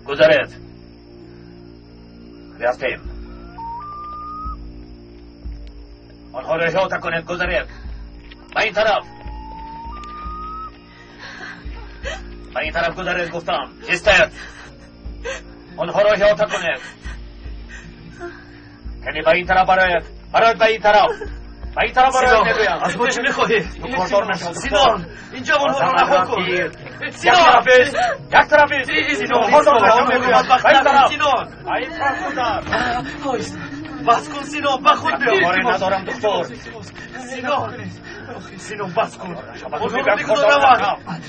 گذارید. رفتیم. آنها را احاطه کنید. گذارید. به این طرف. به این طرف گذارید گفتم. ایستید. آنها را احاطه کنید. یعنی به این طرف برایت. برایت به این طرف. به این طرف برایت میگویم. از ما چه میخواهی؟ تو کاردار نشو. سینان اینجا آنها را رها کن. یک طرف ایست. یک طرف ایست. سینان به این طرف. سینان به این طرف گذار. آیست. بس کن سینان، به خود بیا. کاری ندارم دکتر. سینان سینان بس کن. آنها را بگذار روند.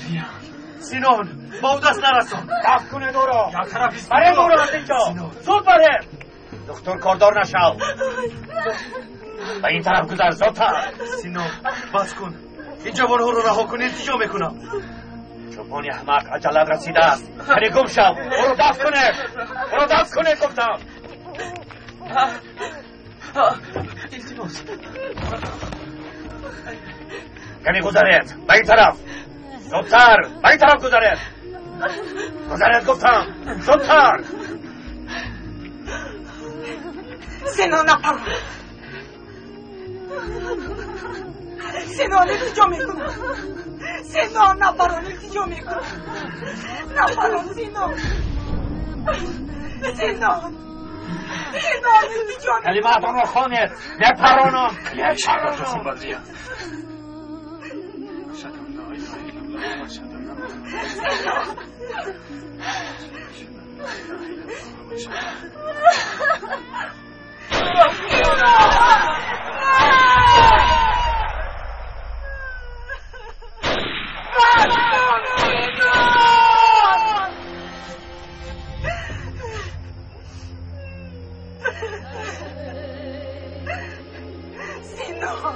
سینان با او دست نرسان. دفع کنید او را. یک طرف ایست. برای او را از اینجا. زود بره. دکتر کاردار نشو. به این طرف گذر زودتر. سینان بس کن. این جوانها رو رها کن. التجا میکنم. چوپان احمق عجلت رسیده است. یعنی گم شو. برو دفع کنه. برو دفع کنه گفتم. التماس. یعنی گذرید به این طرف. زودتر به این طرف گذرید. گذرید گفتم. زودتر. سینان نپران. سینان التجا میکنم. سینان نپران التجا میکنم. نپران سینان. سینان سینان التجا میکنم. کلماتان را خوانید. نپرانم. نپرانم. سینان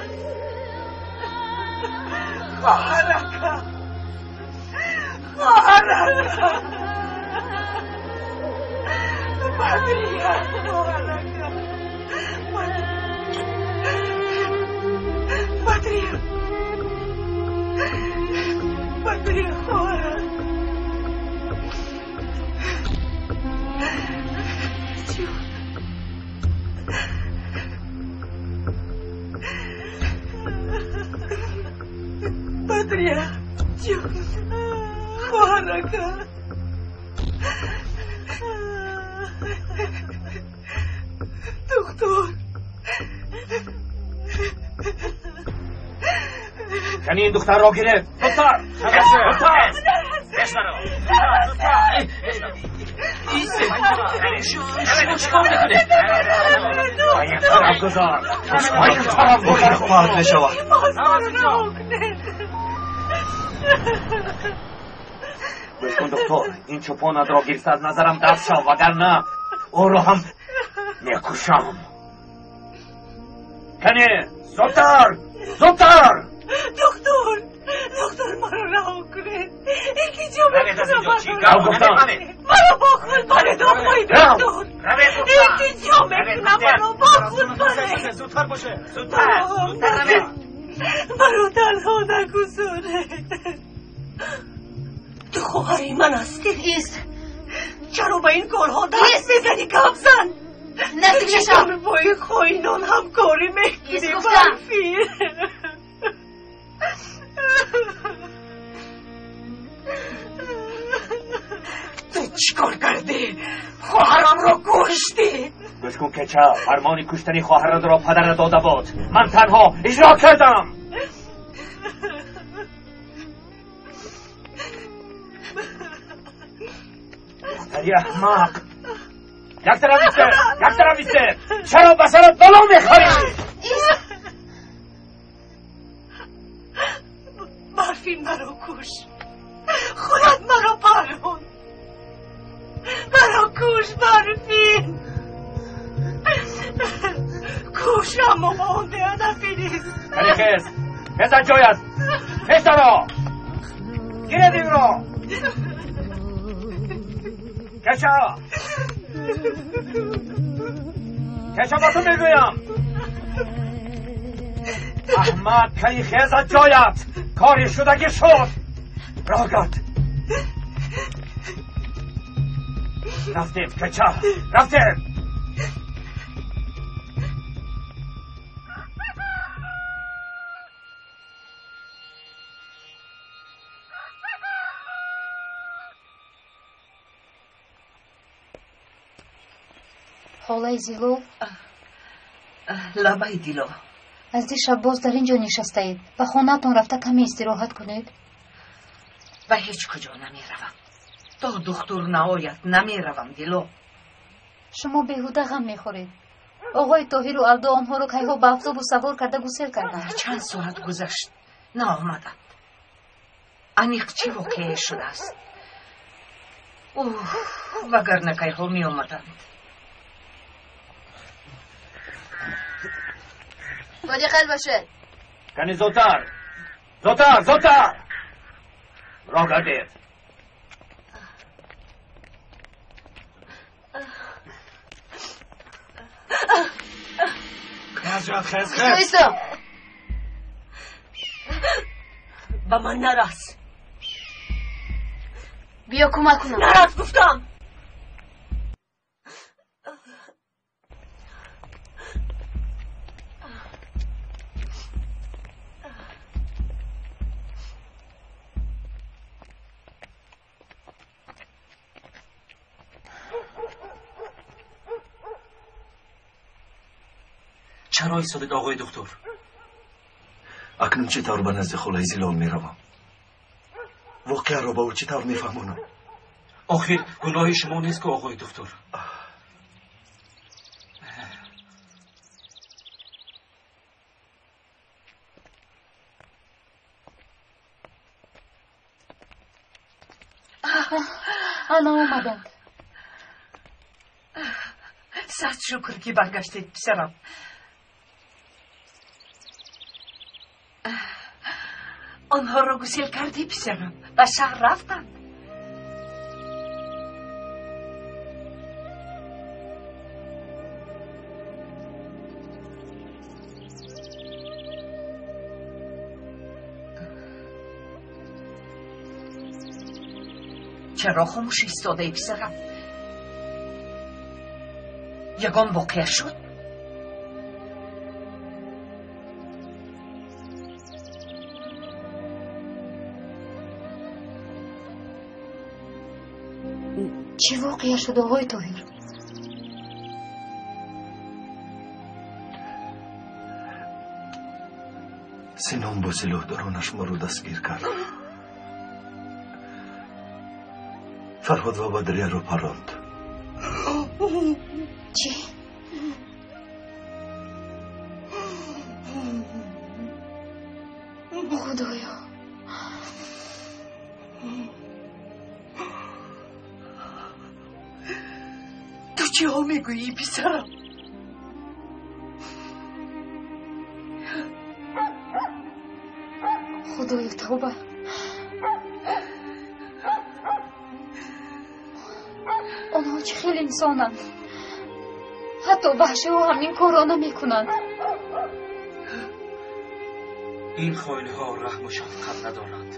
خواهرکم، خواهرکم، بدریه، خواهرکم، بدریه، بدریه خواهرم. جون بدریه، جون خواهرکم. دکتر یعنی این دختر را گرفت. زودتر. زودتر. شما چیکار میکنید؟ به این طرف گذار. به این طرف گذار. خواهد نشود. گوش کن دکتر، این چوپانت را گرفت از نظرم دست شو، وگرنه او را هم میکشم. کنی زودتر زودتر. دکتر دکتر ما رو رها کنید. التجا میکنم. مرا با خود برید آقای دکتر. التجا میکنم مرا با خود برید. زودتر باشه. زودتر. زودتر. مرا تنها نگذارید. تو خواهری من هستی. ایست. چرا به این کارها دست میزنی کمزن؟ نزدیک نشو. با این خائنان همکاری میکنی برفی. تو چیکار کردی؟ خواهرم را کشتی. گوش کن که چه فرمان کشتن خواهرت را پدرت داده بود. من تنها اجرا کردم. دختری احمق. یک طرف ایسته. یک طرف ایسته. چرا به سرت بلا میخوری؟ Барфин маро куш. Худат маро парон. Маро куш, Барфин. Куш, аммо ба он беадафӣ нест. Кани хез, хез аз ҷоят. Хез даро. Гиред инро. Кеша. Кеша, ба ту мегӯям. Аҳмад, кани хез аз ҷоят. Кори шудагӣ шуд. Роҳ гард. Рафтем, кеча, рафтем. Холаи Зилол? Лабай, Дило. Аз дишаб боз дар ин ҷо нишастаед. Ба хонаатон рафта каме истироҳат кунед. Ба ҳеҷ куҷо намеравам. То духтур наояд, намеравам, Дило. Шумо беҳуда ғам мехӯред. Оғои Тоҳиру Алдо онҳоро кайҳо ба автобус савор карда гусел карданд. Чанд соат гузашт, наомаданд. Аниқ чӣ воқеае шудааст? Ух, вагарна кайҳо меомаданд. Бо диққат бошед. Кани зудтар, зудтар, зудтар. Роҳ гардед. Хез ҷоят, хез, хез. Исто. Ба ман нарас. Биё кӯмак кунам. Нарас гуфтам. Чаро истодед, оғои духтур? Акнун чӣ тавр ба назди холаи Зилол меравам? Воқеаро ба ӯ чӣ тавр мефаҳмонам? Охир гуноҳи шумо нест ку, оғои духтур. Ана омаданд. Сад шукр, ки баргаштед, писарам. Онҳоро гусел кардӣ, писарам? Ба шаҳр рафтанд? Чаро хомӯш истодаи, писарам? Ягон воқеа шуд? Чӣ воқеа шуд, оғои Тоҳир? Синон бо силоҳдоронаш моро дастгир кард. Фарҳод ва Бадрияро паронд. Чӣ? Худоё! Ту чиҳо мегӯӣ, писарам? Худоё, тавба! Онҳо чӣ хел инсонанд? Ҳатто ваҳшиҳо ҳам ин корро намекунанд. Ин хоинҳо раҳму шафқат надоранд.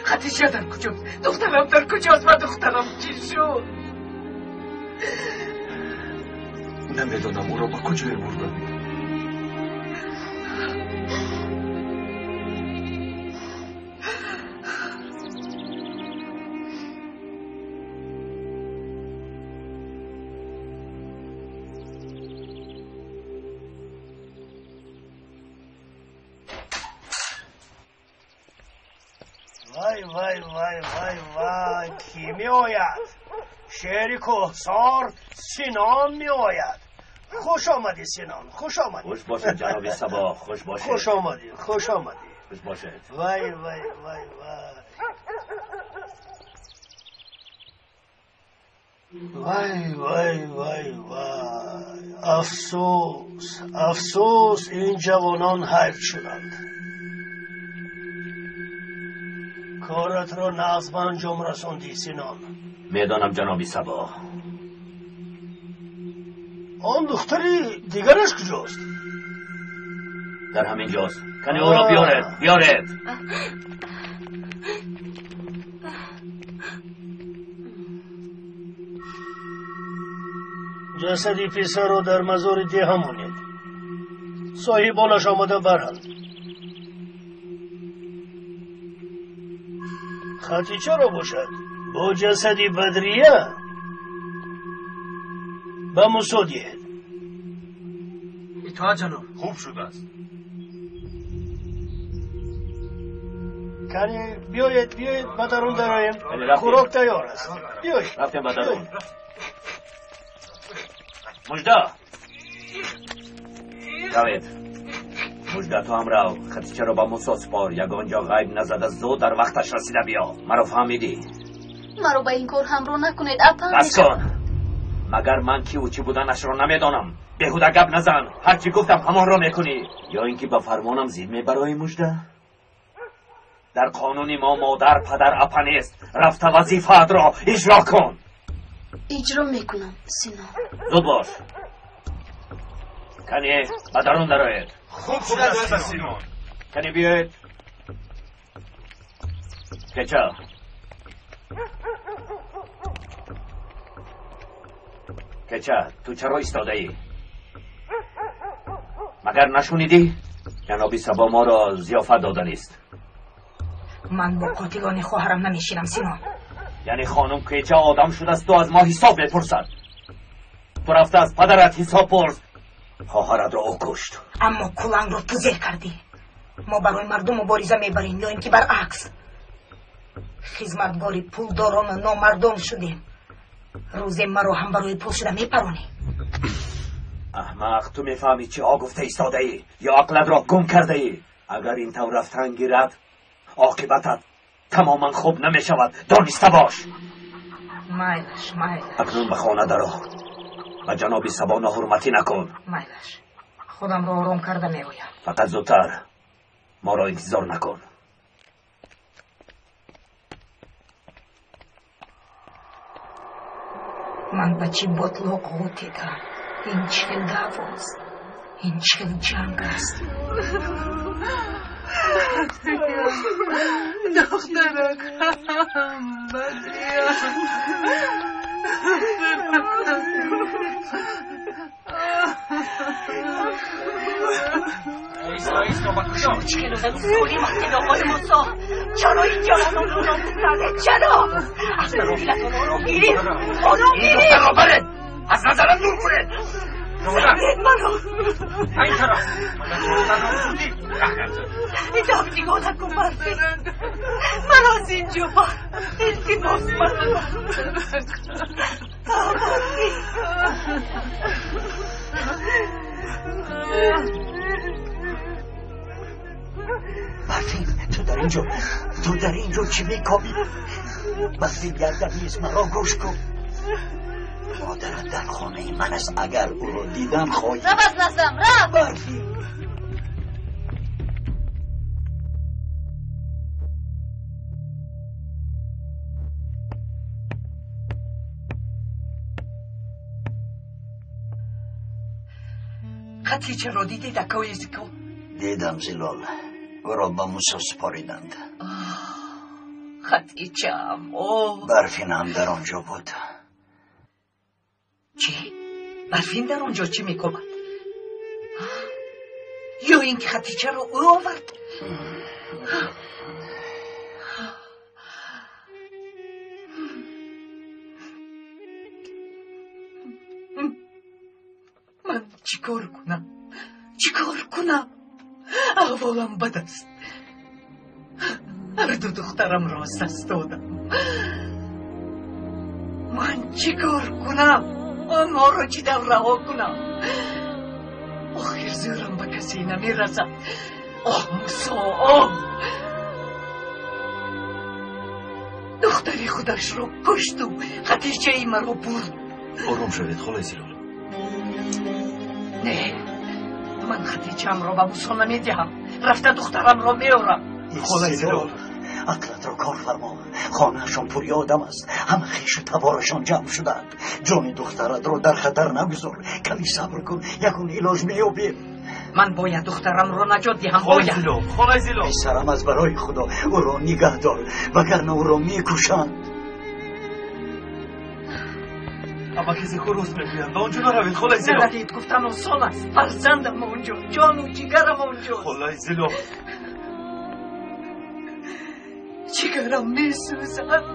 Хадича дар куҷост? Духтарам дар куҷост ва духтарам чӣ шуд? Намедонам ӯро ба куҷое бурданд. Вай, вай, вай, вай, вай, кӣ меояд? Шери кӯҳсор Синон меояд. Хуш омадӣ, Синон, хуш омадӣ. Хуш бошед, ҷаноби Сабо, хуш бошед. Хуш омадӣ, хуш омадӣ. Хуш бошед. Вай, вай, вай, вай. Вай, вай, вай, вай. Афсӯс, афсӯс, ин ҷавонон ҳайф шуданд. Коратро нағз ба анҷом расондӣ, Синон. Медонам, ҷаноби Сабо. Он духтари дигараш куҷост? Дар ҳамин ҷост. Кани ӯро биёред, биёред. Ҷасади писарро дар мазори деҳа монед. Соҳибонаш омода баранд. Хатичаро бошад бо ҷасади Бадрия ба Мусо диҳед. Итоат, ҷаноб. Хуб шудааст. Кани биёед, биёед, ба дарун дароем. Хӯрок тайёр аст. Биёед. Рафтем ба дарун. Мужда! Равед. Мужда, ту ҳам рав. Хатичаро ба Мусо супор. Ягон ҷо ғайб назада зуд дар вақташ расида биё. Маро фаҳмидӣ? Маро ба ин кор ҳамроҳ накунед, апа. Бас кун. Магар ман киву чӣ буданашро намедонам? Беҳуда гап назан. Ҳар чӣ гуфтам ҳамонро мекунӣ. Ё ин ки ба фармонам зид мебароӣ, Мужда? Дар қонуни мо модар, падар, апа нест. Рафта вазифаатро иҷро кун. Иҷро мекунам, Сино. Зуд бош. Кане ба дарун дароед. Хуб шудааст, Синон. Кане биёед. Кеча. Кеча, ту чаро истодаӣ? Магар нашунидӣ? Ҷаноби Сабо моро зиёфат доданист. Ман бо қотилони хоҳарам намешинам, Синон. Яъне хонум Кеча одам шудааст, ту аз мо ҳисоб мепурсад. Ту рафта аз падарат ҳисоб пурс. Хоҳаратро ӯ кушт. Аммо кулангро ту зер кардӣ. Мо барои мардум мубориза мебарем ё ин ки баръакс. Хизматгори пулдорону номардон шудем. Рӯзе маро ҳам барои пул шуда мепаронӣ. Аҳмақ, ту мефаҳмӣ чиҳо гуфта истодаӣ ё ақлатро гум кардаӣ? Агар ин тавр рафтан гирад, оқибатат тамоман хуб намешавад. Дониста бош. Майлаш, майлаш. Акнун ба хона даро. Ба ҷаноби Сабо ноҳурматӣ накун. Майлаш, худамро ором карда меоям. Фақат зудтар. Моро интизор накун. Ман ба чӣ ботлоқ ғутидам? Ин чӣ хел даъвост? Ин чӣ хел ҷанг аст? Духтаракам, Бадрия. Чӣ хел одами золим ҳастед, оқои Мусо? Чаро ин ҷавононро нобуд кардед? Чаро? Аз дилатон ором гирифт, ором Ин гирифт. духтарро баред, аз назарам дур кунед. Занед маро. Ин тараф. Итоб нигоҳ накун, Барфин. Маро аз ин ҷо бар. Илтимос, маро. Барфин. Барфин, ту дар ин ҷо чӣ мекобӣ? Барфин, як дам низ маро гӯш кун. Модарат дар хонаи ман аст. Агар ӯро дидам хоҳӣ. Рав аз наздам, рав! Барфин. Хатичаро дидед, акои Зико? Дидам, Зилол. Ӯро ба Мусо супориданд. Хатичаам, о. Барфин ҳам дар он ҷо буд. Чӣ? Барфин дар он ҷо чӣ мекобад? Ё ин ки Хатичаро ӯ овард? Ман чӣ кор кунам? Чӣ кор кунам? Аҳволам бад аст. Ҳарду духтарамро аз даст додам. Ман чӣ кор кунам? Онҳоро чӣ тавр раҳо кунам? Охир зӯрам ба касе намерасад. Оҳ, Мусо, оҳ! Духтари худашро кушту Хадиҷаи маро бурд. Ором шавед, холаи Зилол. Не, ман Хадиҷаамро ба Мусо намедиҳам. Рафта духтарамро меорам. Холаи Зилол, ақлатро кор фармо. Хонаашон пури одам аст, ҳама хешу таборашон ҷамъ шудаанд. Ҷони духтаратро дар хатар нагузор. Ками сабр кун, ягон илоҷ меёбем. Ман бояд духтарамро наҷот диҳам. Бояд. Холаи Зилол, писарам, аз барои Худо ӯро нигаҳ дор, вагарна ӯро мекушанд. Амаки Зеко рост мегӯяд, ба он ҷо наравед, холаи Зилол. Наравед гуфтан осон аст. Фарзандам онҷо, ҷону ҷигарам онҷост. Холаи Зилол, ҷигарам месӯзад,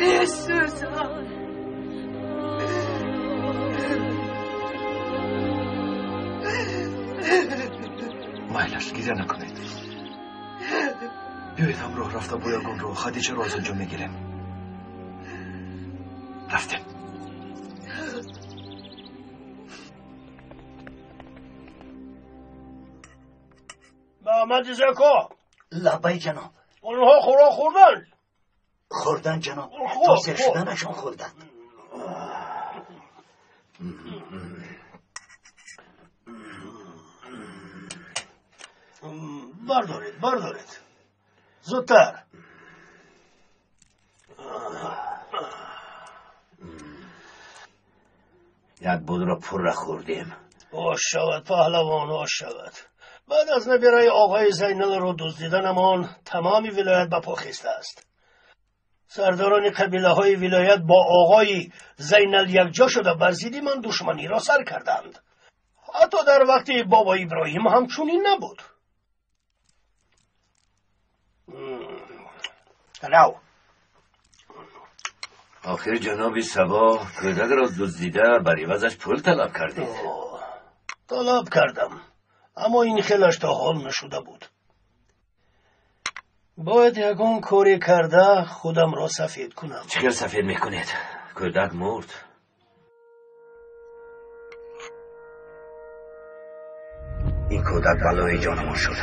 месӯзад. Майлаш, гиря накунед. Биёед ҳамроҳ рафта бо ягон роҳ Хадиҷаро аз он ҷо мегирем. Рафтем. Маҳмади Зеко. Лаббай, ҷаноб. Онҳо хӯрок хӯрданд? Хӯрданд, ҷаноб, то сер шуданашон хӯрданд. Бардоред, бардоред, зудтар. Як будро пурра хӯрдем. Ош шавад, паҳлавон, ош шавад. Баъд аз набираи оғои Зайналро дуздиданамон тамоми вилоят ба по хестааст. Сардорони қабилаҳои вилоят бо оғои Зайнал якҷо шуда бар зидди ман душманиро сар карданд. Ҳатто дар вақти бобо Иброҳим ҳам чунин набуд. Рав. Охир ҷаноби Сабо кӯдакро дуздида бар ивазаш пул талаб кардед. Талаб кардам, аммо ин хелаш то ҳол нашуда буд. Бояд ягон коре карда худамро сафед кунам. Чӣ хел сафед мекунед? Кӯдак мурд. Ин кӯдак балои ҷонамон шуд.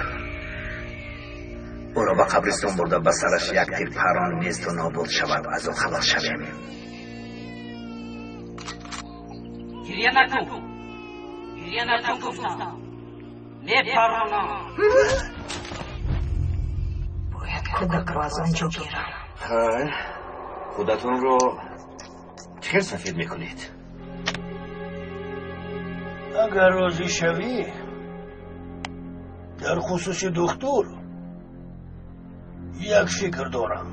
Ӯро ба қабристон бурда ба сараш як тир парон несту нобуд шавад, аз ӯ халос шавем. Гиря накун, гиря накун гуфтам, мепаронам. Бояд кӯдакро аз он ҷо гирам. Хайр, худатонро чӣ хел сафед мекунед? Агар розӣ шавӣ, дар хусуси духтур як фикр дорам.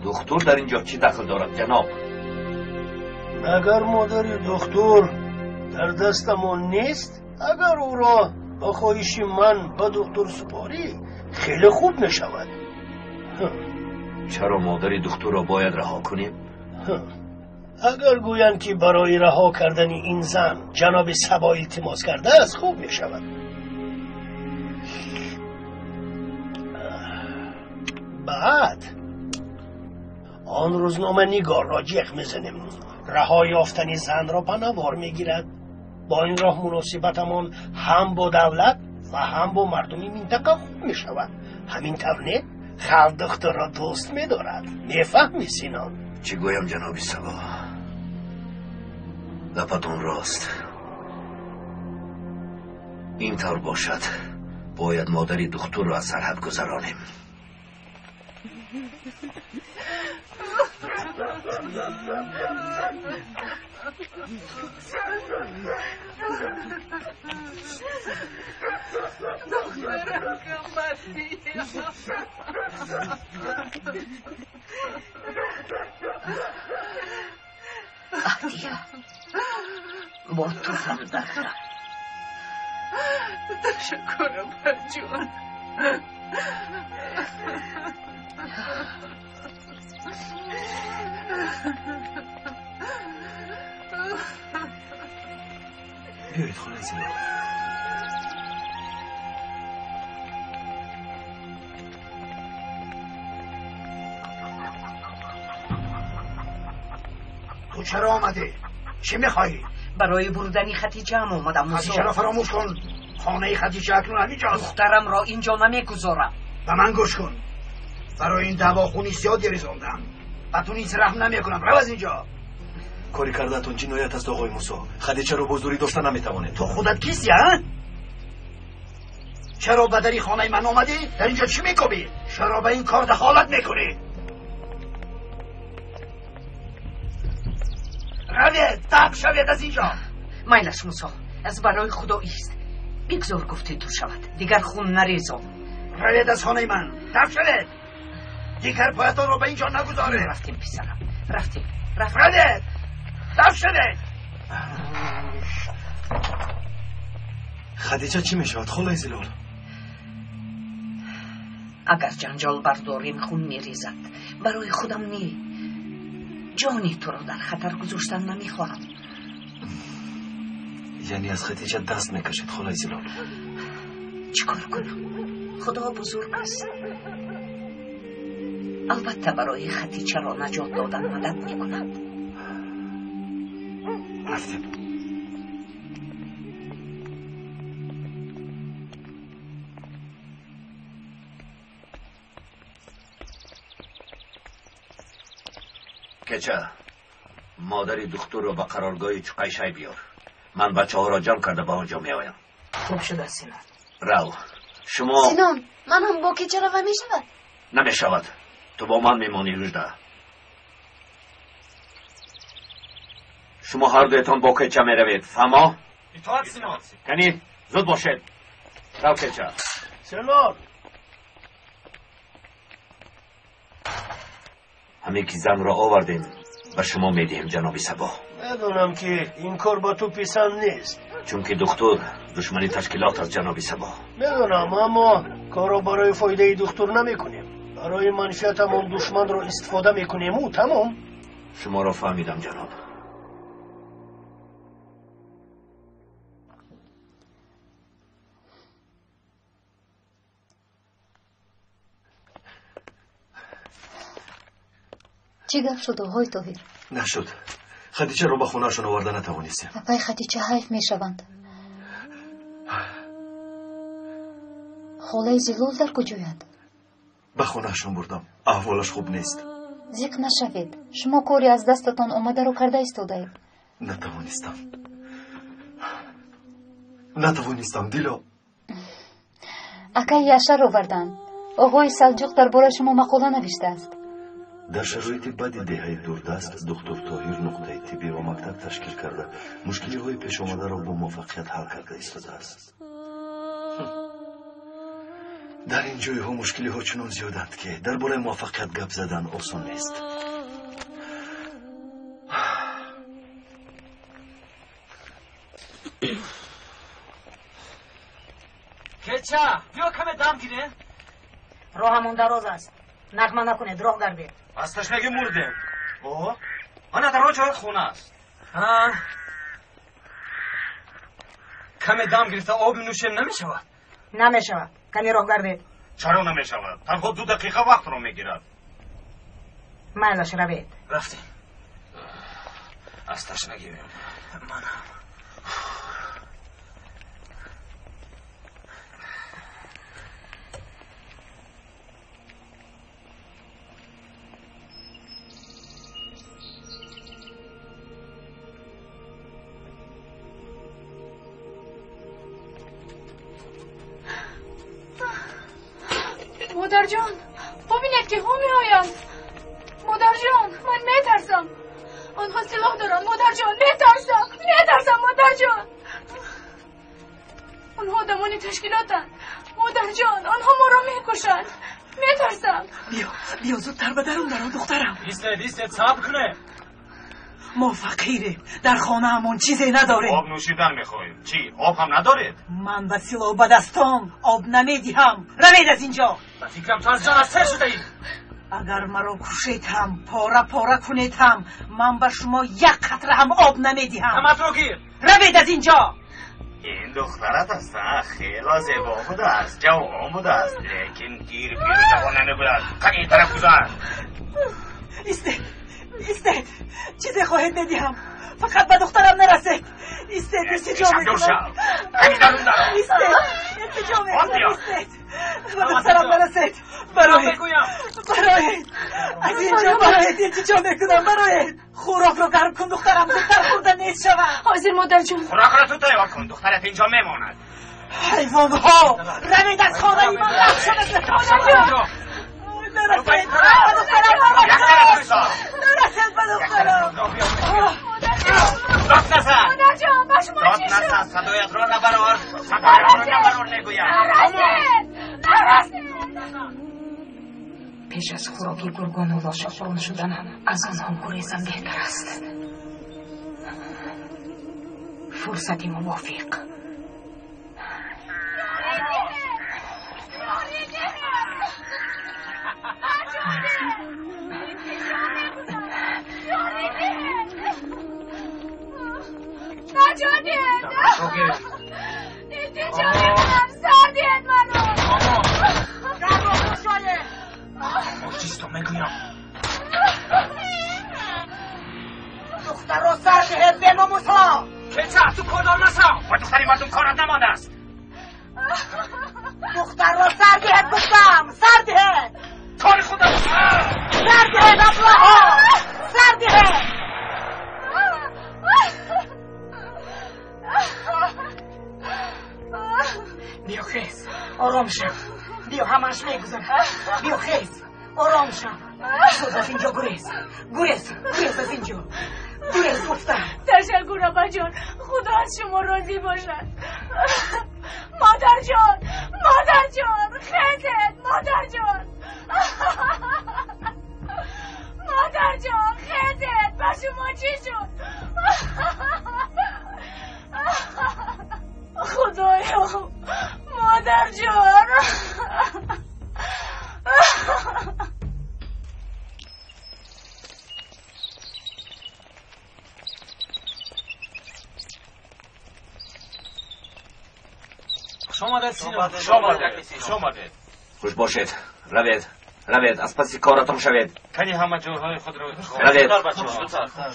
Духтур дар ин ҷо чӣ дахл дорад, ҷаноб? Агар модари духтур дар дастамон нест, агар ӯро ба хоҳиши ман ба духтур супорӣ, хеле хуб мешавад. Чаро модари духтурро бояд раҳо кунем? Агар гӯянд, ки барои раҳо кардани ин зан ҷаноби Сабо илтимос кардааст, хуб мешавад. Баъд он рӯзноманигорро ҷеғ мезанем. Раҳо ёфтани занро ба навор мегирад. Бо ин роҳ муносибатамон ҳам бо давлат ва ҳам бо мардуми минтақа хуб мешавад. Ҳамин тавр не? Халқ духтурро дӯст медорад. Мефаҳмӣ, Синон? Чӣ гӯям, ҷаноби Сабо? Гапатон рост. Ин тавр бошад, бояд модари духтурро аз сарҳад гузаронем. Аҳдия, бо ту ҳамдардам. Ташаккур, апаҷон. Биёед, холаи Зилол. чаро омадӣ? Чӣ мехоҳӣ? Барои бурдани Хатичаам омадам, Мусо. Хатичаро фаромӯш кун. Хонаи Хатича акнун ҳаминҷост. Духтарамро инҷо намегузорам. Ба ман гӯш кун. Барои ин даъво хуни зиёде резондам. Ба ту низ раҳм намекунам. Рав аз инҷо. Кори кардаатон ҷиноят аст, оғои Мусо. Хадичаро бо зӯрӣ дошта наметавонед. Ту худат кисти, а? Чаро ба дари хонаи ман омадӣ? Дар инҷо чӣ мекобӣ? Чаро ба ин кор дахолат мекунӣ? Равед, даф шавед аз инҷо. Майлаш, Мусо, аз барои Худо ист. Бигзор гуфти ту шавад, дигар хун нарезон. Равед аз хонаи ман, даф шавед. Дигар поятонро ба инҷо нагузоред. Рафтем, писарам, рафтем. Равед, даф шавед. Хадича чӣ мешавад, холаи Зилол? Агар ҷанҷол бардорем, хун мерезад. Барои худам не, ҷони туро дар хатар гузоштан намехоҳам. Яъне аз Хадича даст мекашед, холаи Зилол? Чӣ кор кунам? Худо бузург аст. Албатта барои Хатичаро наҷот додан мадад мекунад. Рафтем. Кеча, модари духтурро ба қароргоҳи Чуқайшай биёр. Ман бачаҳоро ҷамъ карда ба он ҷо меоям. Хуб шудааст, Синон. Рав. Шумо Синон, ман ҳам бо кеча рава мешавад? Намешавад. Ту бо ман мемонӣ, Ружда. Шумо ҳар дуятон бо кеча меравед, фаҳмо? Итоат, Синон. Кани, зуд бошед. Рав, кеча. Синон. Ҳамин ки занро овардем, ба шумо медиҳем, ҷаноби Сабоҳ. Медонам, ки ин кор ба ту писанд нест. Чунки духтур душмани ташкилот аст, ҷаноби Сабоҳ. Медонам, аммо корро барои фоидаи духтур намекунем. Барои манфиатамон душманро истифода мекунему тамом. Шуморо фаҳмидам, ҷаноб. Чӣ гап шуд, оғои Тоҳир? Нашуд. Хадичаро ба хонаашон оварда натавонистем. Апаи Хадича ҳайф мешаванд. Холаи Зилол дар куҷояд? Ба хонаашон бурдам. Аҳволаш хуб нест. Зиқ нашавед. Шумо кори аз дастатон омадаро карда истодаед. Натавонистам. Натавонистам, Дило. Акаи Яшар оварданд. Оғои Салҷуқ дар бораи шумо мақола навиштааст. Дар шароити бади деҳаи дурдаст духтур Тоҳир нуқтаи тиббӣ ва мактаб ташкил карда, мушкилиҳои пешомадаро бо муваффақият ҳал карда истодааст. Дар ин ҷойҳо мушкилиҳо чунон зиёданд, ки дар бораи муваффақият гап задан осон нест. Кеча, биё каме дам гирем. Роҳамон дароз аст. Нағма накунед, роҳ гардед. Аз ташнагӣ мурдем. О, ана дар он ҷоят хона аст. Каме дам гирифта об нӯшем намешавад? Намешавад. Каме роҳ гардед. Чаро намешавад? Танҳо 2 дақиқа вақтро мегирад. Майлаш, равед. Рафтем. Аз ташнагӣ манам. Модарҷон, бубинед ки ҳо меоянд. Модарҷон, ман метарсам. Онҳо силоҳ доранд. Модарҷон, метарсам, метарсам, модарҷон. Онҳо одамони ташкилотанд. Модарҷон, онҳо моро мекушанд. Метарсам. Биё, биё зудтар ба дарун даро, духтарам. Истед, истед, сабр кунед. Мо фақирем, дар хонаамон чизе надорем. Об нӯшидан мехоҳем. Чӣ, об ҳам надоред? Ман ба силоҳ ба дастом об намедиҳам. Равед аз инҷо. Ба фикрам ту аз ҷон аз сер шудаӣ. Агар маро кушед ҳам, пора пора кунед ҳам, ман ба шумо як қатра ҳам об намедиҳам. Ҳаматро гир. Равед аз инҷо. Ин духтарат аст, хело зебо будааст, ҷавон будааст, лекин гир пиру ҷавон намегӯяд. Қани ин тараф гузар. Истед, Истед, чизе хоҳед медиҳам. Фақат ба духтарам нарасед. Истед, илтиҷо мекунам. Истед, илтиҷо мекунам, истед. Ба духтарам нарасед. Бароед, бароед. Аз инҷо бароед, илтиҷо мекунам, бароед. Хӯрокро гарм кун, духтарам, зудтар хӯрда нест шавад. Ҳозир, модарҷон. Хӯрокро ту тайёр кун, духтарат инҷо мемонад. Ҳайвонҳо! Равед аз хонаи ман, рафт шавед! Модарҷон! Нарасед! Ба духтарам нарасед! Нарасед ба духтарам! Дод назан! Модарҷон, ба шумо Дод чӣ шуд? назан, садоятро набарор! Садоятро набарор мегӯям! Нарасед! Нарасед! Пеш аз хӯроки гургону лошахӯрон шуданам аз онҳо гурезам беҳтар аст. Фурсати мувофиқ. Наҷот диҳед! Илтиҷо мекунам, сар диҳед маро! Дарро кушоед! Чисто мегӯям. Духтарро сар диҳед, беномусҳо! Кеча, ту кордор нашав! Ба духтари мардум корат намондааст! Духтарро сар диҳед, гуфтам! Сар диҳед! Кори худам! Сар диҳед, аблаҳо! Сар диҳед! Биё хез, ором шав. Биё, ҳамааш мегузарад. Биё хез, ором шав. Зуд аз инҷо гурез. Гурез, гурез аз инҷо. Гурез гуфтам. Ташаккур, абаҷон. Худо аз шумо розӣ бошад. Модарҷон, модарҷон, хезед, модарҷон. Модарҷон, хезед, ба шумо чӣ шуд? Худоё, модарҷон. Хуш омадед, Сино. Хуш омадед. Хуш омадед. Хуш бошед. Равед, равед, аз паси коратон шавед. Кани ҳама ҷойҳои худро Равед.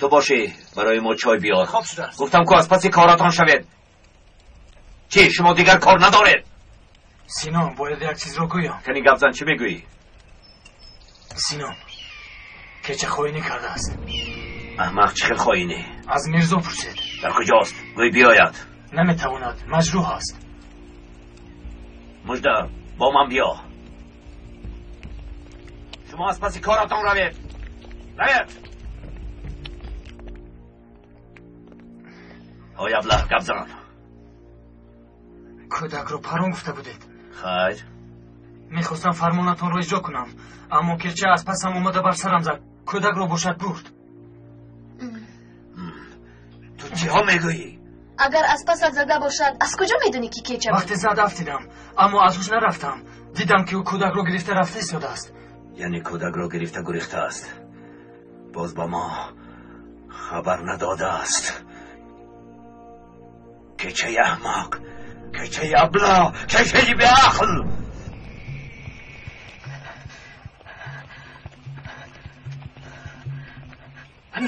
Ту бошӣ, барои мо чой биёр. Хоб шудааст. Гуфтам ку аз паси коратон шавед. Чӣ, шумо дигар кор надоред? Сино, бояд як чизро гӯям. Кани гап зан, чӣ мегӯӣ? Сино, кеча хоинӣ кардааст. Аҳмақ, чӣ хел хоинӣ? Аз Мирзо пурсед. Дар куҷост? Гӯй биёяд. Наметавонад, маҷрӯҳ аст. Мужда, бо ман биё. Шумо аз паси коратон равед. Равед! Ой, аблаҳ, гап зан. Кӯдакро парон гуфта будед. Хайр. Мехостам фармонатонро иҷро кунам, аммо кеча аз пасам омада бар сарам зад. Кӯдакро бошад бурд. Ту чиҳо мегӯӣ? Агар аз пасат зада бошад, аз куҷо медонӣ ки кеча буд? Вақте зад афтидам, аммо аз ҳуш нарафтам. Дидам ки ӯ кӯдакро гирифта рафта истодааст. Яъне кӯдакро гирифта гурехтааст. Боз ба мо хабар надодааст. Кечаи аҳмақ, кечаи аблаҳ, кечаи беақл!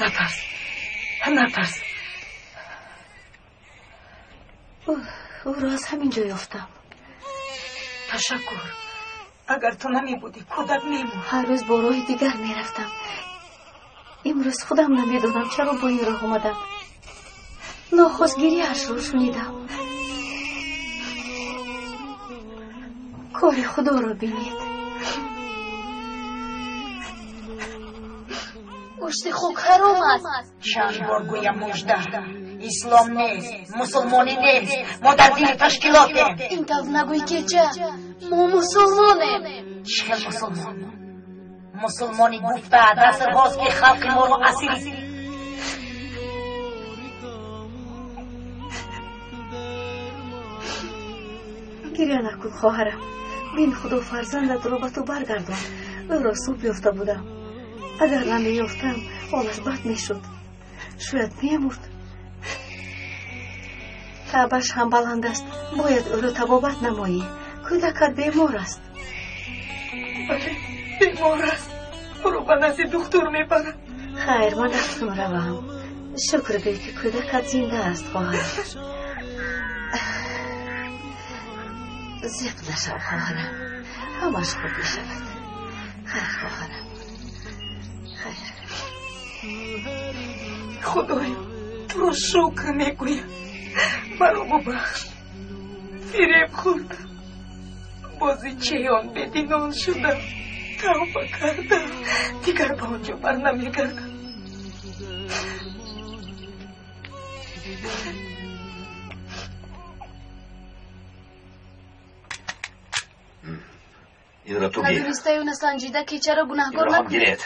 Натарс, натарс. Ӯро аз ҳамин ҷо ёфтам. Ташаккур. Агар ту намебудӣ, кӯдак мемурд. Ҳар рӯз бо роҳи дигар мерафтам. Имрӯз худам намедонам чаро бо ин роҳ омадам. Нохост гирияшро шунидам. Кори Худоро бинед. Гӯшти хук ҳаром аст. Чанд бор гӯям, мужда, ислом нест, мусулмонӣ нест, мо дар дини ташкилотем. Ин тавр нагӯй, кеча, мо мусулмонем. Чӣ хел мусулмон? Мусулмонӣ гуфта дастрҳост ки халқи моро асир. Гиря накун, хоҳарам. Бин, Худо фарзандатро ба ту баргардон. Ӯро субҳ ёфта будам. Агар намеёфтам, ҳолаш бад мешуд. Шояд мемурд. Табаш ҳам баланд аст. Бояд ӯро табобат намоӣ. Кӯдакат бемор аст. Бале, бемор аст. Ӯро ба назди духтур мебарам. Хайр, ман акнун равам. Шукр гӯй, ки кӯдакат зинда аст, хоҳарам. Зиқ нашав, хоҳарам. Ҳамаш хуб мешавад. Хайр, хоҳарам. Хайр. Худоё, туро шукр мегӯям. Маро бубахш. Фиреб хӯрдам. Бозичаи он бединон шудам. Тавба кардам. Дигар ба он ҷо бар намегардам. Инро ту гир. Надонистаю насанҷида кечаро гунаҳгор Инро ҳам накун. гиред.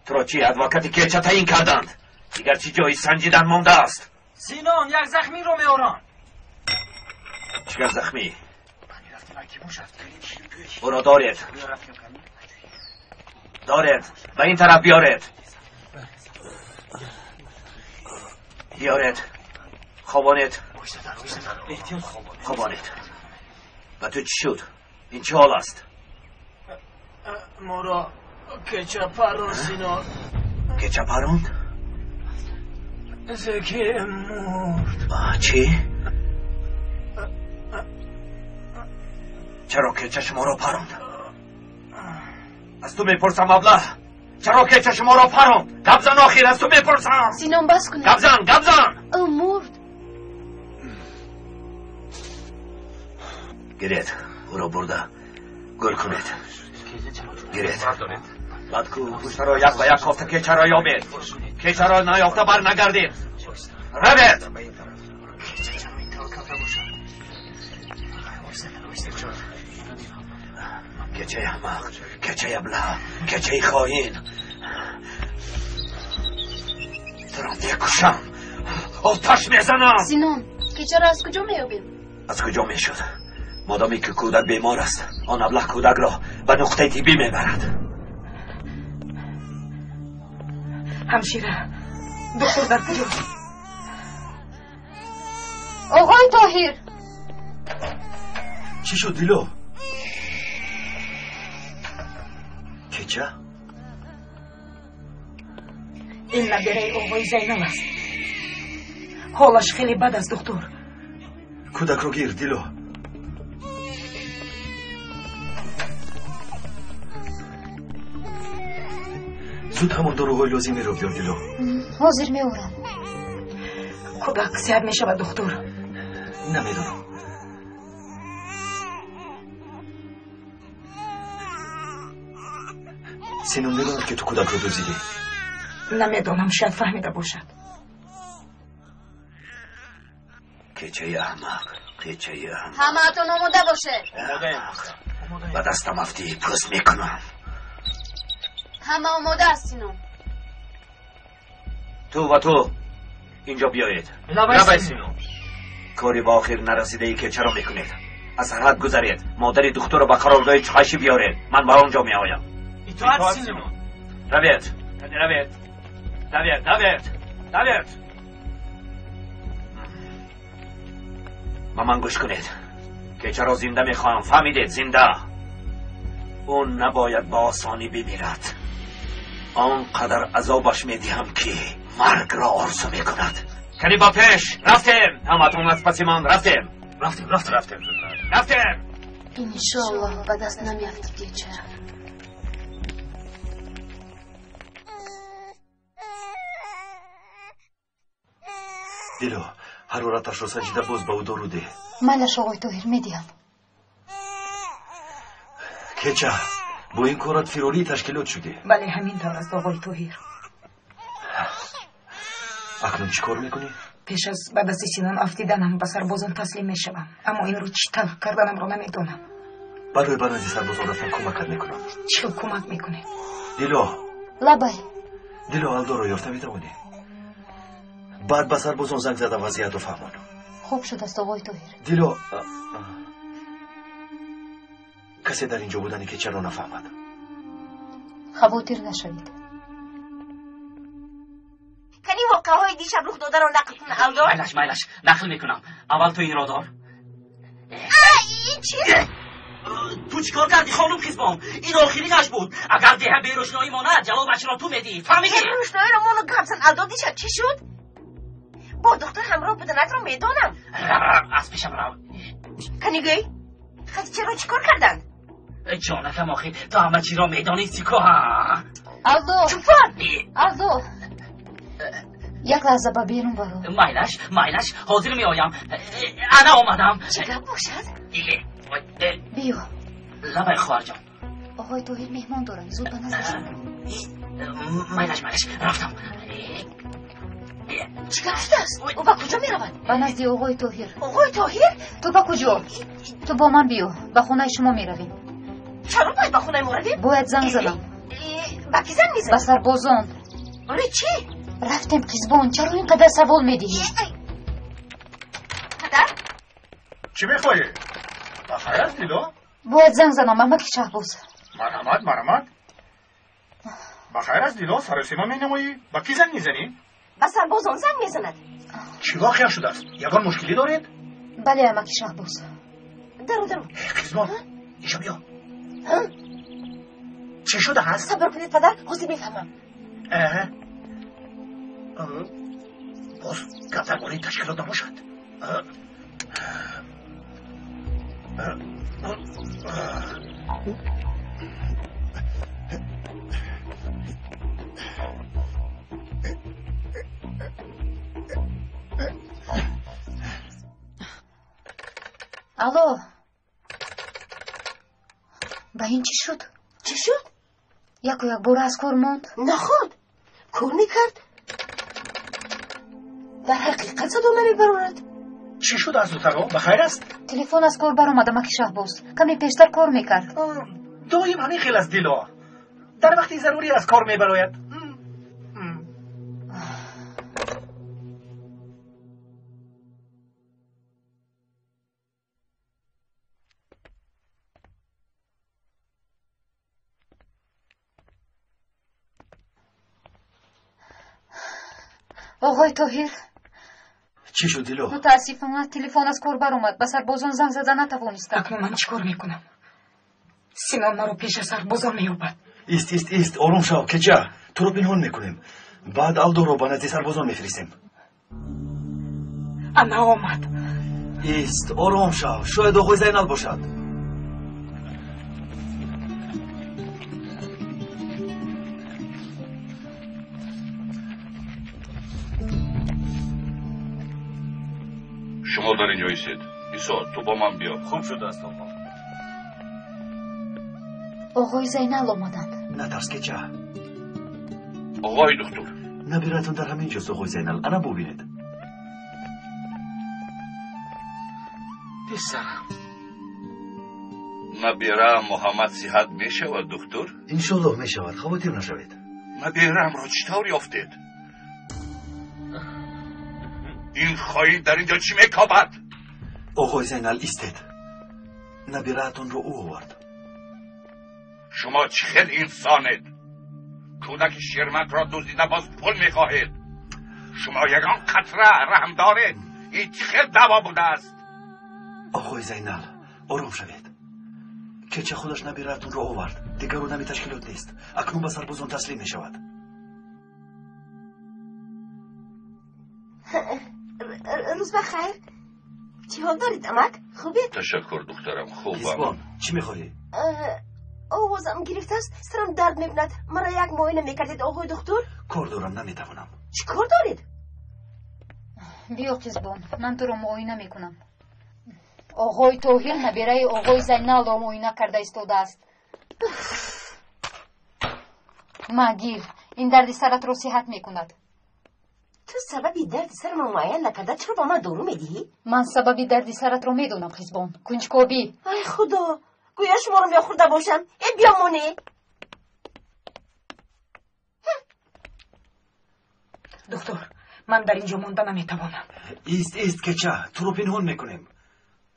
Туро чи адвокати кеча таъин карданд? Дигар чӣ ҷои санҷидан мондааст? Синон, як захмиро меоранд. Чигар захмӣ? Ӯро доред. Доред. Ба ин тараф биёред. Биёред. Хобонед. Хобонед. Ба ту чӣ шуд? Ин чӣ ҳол аст? Моро кеча парон, Синон. Кеча паронд? Зеки мурд. Чӣ? Чаро кеча шуморо паронд? Аз ту мепурсам, аблаҳ. Чаро кеча шуморо паронд? Гап зан охир, аз ту мепурсам. Синон, бас кунед. Гап зан, гап зан. Ӯ мурд. Гиред, ӯро бурда гӯр кунед. Гиред. Баъд кӯҳпуштаро як ба як кофта кечаро ёбед. Кечаро наёфта бар нагардед. Равед. Кечаи аҳмақ, кечаи аблаҳ, кечаи хоин. Туро мекушам. Оташ мезанам. Синон, кечаро аз куҷо меёбем? Аз куҷо мешуд? Модоме ки кӯдак бемор аст, он аблаҳ кӯдакро ба нуқтаи тиббӣ мебарад. Ҳамшира, доктор дар куҷост? Оғои Тоҳир! Чӣ шуд, Дило? Кеча? Ин набераи оғои Зайнал аст. Ҳолаш хеле бад аст, доктор. Кӯдакро гир, Дило. Зуд ҳамон доруҳои лозимиро биёр, Дило. Ҳозир меорам. Кӯдак сиҳат мешавад, доктор? Намедонам. Синон медонад, ки ту кӯдакро дуздидӣ? Намедонам, шояд фаҳмида бошад. Кечаи аҳмақ, кечаи аҳмақ. Ҳамаатон омода бошед. Ба дастам афтӣ, пӯст мекунам. Ҳама омода аст, Синон. Ту ва ту инҷо биёед. Лабай, Синон. Кори ба охир нарасидаи кечаро мекунед. Аз сарҳад гузаред. Модари духтурро ба қароргоҳи чоқайшӣ биёред. Ман ба он ҷо меоям. Итоат, Синон. Равед. Равед. Давед, давед, давед. Ба ман гӯш кунед. Кечаро зинда мехоҳам, фаҳмидед? Зинда. Ӯ набояд ба осонӣ бимирад. Он қадар азобаш медиҳам, ки маргро орзу мекунад. Кани ба пеш, рафтем. Ҳаматон аз паси ман рафтем. Рафтем, рафтем, рафтем. Рафтем. Иншоаллоҳ, ба даст намеафтӣ, кеча. Дило, ҳарораташро санҷида боз ба ӯ дору деҳ. Майлаш, оғои Тоҳир, медиҳам. Кеча, бо ин корат фирории ташкилот шудӣ. Бале, ҳамин тавр аст, оғои Тоҳир. Акнун чӣ кор мекунӣ? Пеш аз ба дасти Синон афтиданам ба сарбозон таслим мешавам, аммо инро чӣ тавр карданамро намедонам. Барои ба назди сарбозон рафтан кӯмакат мекунам. Чӣ кӯмак мекунед? Дило. Лабай. Дило, Алдоро ёфта метавонӣ? Баъд ба сарбозон занг зада вазъиятро фаҳмон. Хуб шудааст, оғои Тоҳир. Дило, касе дар инҷо будани кечаро нафаҳмад. Хавотир нашавед. Кани воқеаҳои дишаб рух додаро нақл кун, Алдо. Майлаш, майлаш, нақл мекунам. Аввал ту инро дор. Ин чист? Ту чӣ кор кардӣ, хонум Қизбон? Ин охиринаш буд. Агар деҳа берӯшноӣ монад, ҷавобашро ту медиҳӣ. Фаҳмидӣ? Рӯшноиро мону гап зан, Алдо дишаб чӣ шуд? Бо духтур ҳамроҳ буданатро медонам. Аз пешам рав. Канигӯй, Хадичаро чӣ кор карданд? Ҷонакам, охи ту ҳама чиро медонисти ку, ҳа? Алдо! Чупон! Алдо! Як лаҳза ба берун баро. Майлаш, майлаш, ҳозир меоям. Ана омадам. Чӣ гап бошад? Биё. Лабай, хоҳарҷон. Оғои Тоҳир меҳмон доранд, зуд ба наздашон баро. Майлаш, майлаш, рафтам. Чӣ гап шудааст? Ӯ ба куҷо меравад? Ба назди оғои Тоҳир. Оғои Тоҳир? Ту ба куҷо? Ту бо ман биё, ба хонаи шумо меравем. Чаро бояд ба хонаи мо равем? Бояд занг занам. Ба кӣ занг мезанӣ? Ба сарбозон. Барои чӣ? Рафтем, Қизбон, чаро ин қадар савол медиҳӣ? Падар? Чӣ мехоҳӣ? Ба хайр аст, Дило? Бояд занг занам, амаки Шаҳбоз. Марҳамат, марҳамат. Ба хайр аст, Дило, саросима менамоӣ? Ба кӣ занг мезанӣ? Ба сарбозон занг мезанад. Чӣ воқеа шудааст? Ягон мушкилӣ доред? Бале, амаки Шаҳбоз. Дару, дару. Қизбон, инҷо биё. Чӣ шудааст? Сабр кунед, падар, ҳозир мефаҳмам. Боз гап дар бораи ташкилот набошад. Алло, ба ин чӣ шуд? Чӣ шуд? Яку якбора аз кор монд. Наход кор мекард, дар ҳақиқат садо намебарорад. Чӣ шуд аз духтаро? Ба хайр аст? Телефон аз кор баромад, амаки Шаҳбоз. Каме пештар кор мекард. Доим ҳамин хел аст, Дило. Дар вақти зарурӣ аз кор мебарояд. Оғои Тоҳир. Чӣ шуд, Дило? Мутаассифона, телефон аз кор баромад. Ба сарбозон занг зада натавонистам. Акнун ман чӣ кор мекунам? Синон маро пеш аз сарбозон меёбад. Ист, ист, ист, ором шав, кеҷа. Туро пинҳон мекунем. Баъд Алдоро ба назди сарбозон мефиристем. Ана омад. Ист, ором шав. Шояд оғои Зайнал бошад. Шумо дар инҷо истед. Исо, ту бо ман биё. Хуб шудааст, оғо. Оғои Зайнал омаданд. Натарс, кеҷа. Оғои духтур. Набиратон дар ҳамин ҷост, оғои Зайнал. Ана бубинед. Писарам. Набираам Муҳаммад сиҳат мешавад, духтур? Иншоллоҳ мешавад, хавотир нашавед. Набираамро чӣ тавр ёфтед? Ин хоин дар инҷо чӣ мекобад? Оғои Зайнал, истед. Набираатонро ӯ овард. Шумо чӣ хел инсонед? Кӯдаки ширмакро дуздида боз пул мехоҳед. Шумо ягон қатра раҳм доред? Ин чӣ хел даъво будааст? Оғои Зайнал, ором шавед. Кеча худаш набираатонро овард. Дигар одами ташкилот нест. Акнун ба сарбозон таслим мешавад. Рӯз ба хайр. Чӣ ҳол доред, амак? Хубед? Ташаккур, духтарам, хубам. Қизбон, чӣ мехоҳӣ? Овозам гирифтааст, сарам дард мекунад. Маро як муоина мекардед, оғои духтур? Кор дорам, наметавонам. Чӣ кор доред? Биё, Қизбон, ман туро муоина мекунам. Оғои Тоҳир набираи оғои Зайналро муоина карда истодааст. Магир, ин дарди саратро сиҳат мекунад. Ту сабаби дарди сарамро муайян накарда чаро ба ман дору медиҳӣ? Ман сабаби дарди саратро медонам, Қизбон. Кунҷкобӣ. Ай худо, гӯё шуморо мехӯрда бошам. Э, биё моне. Духтур, ман дар инҷо монда наметавонам. Ист, ист, кеча, туро пинҳон мекунем.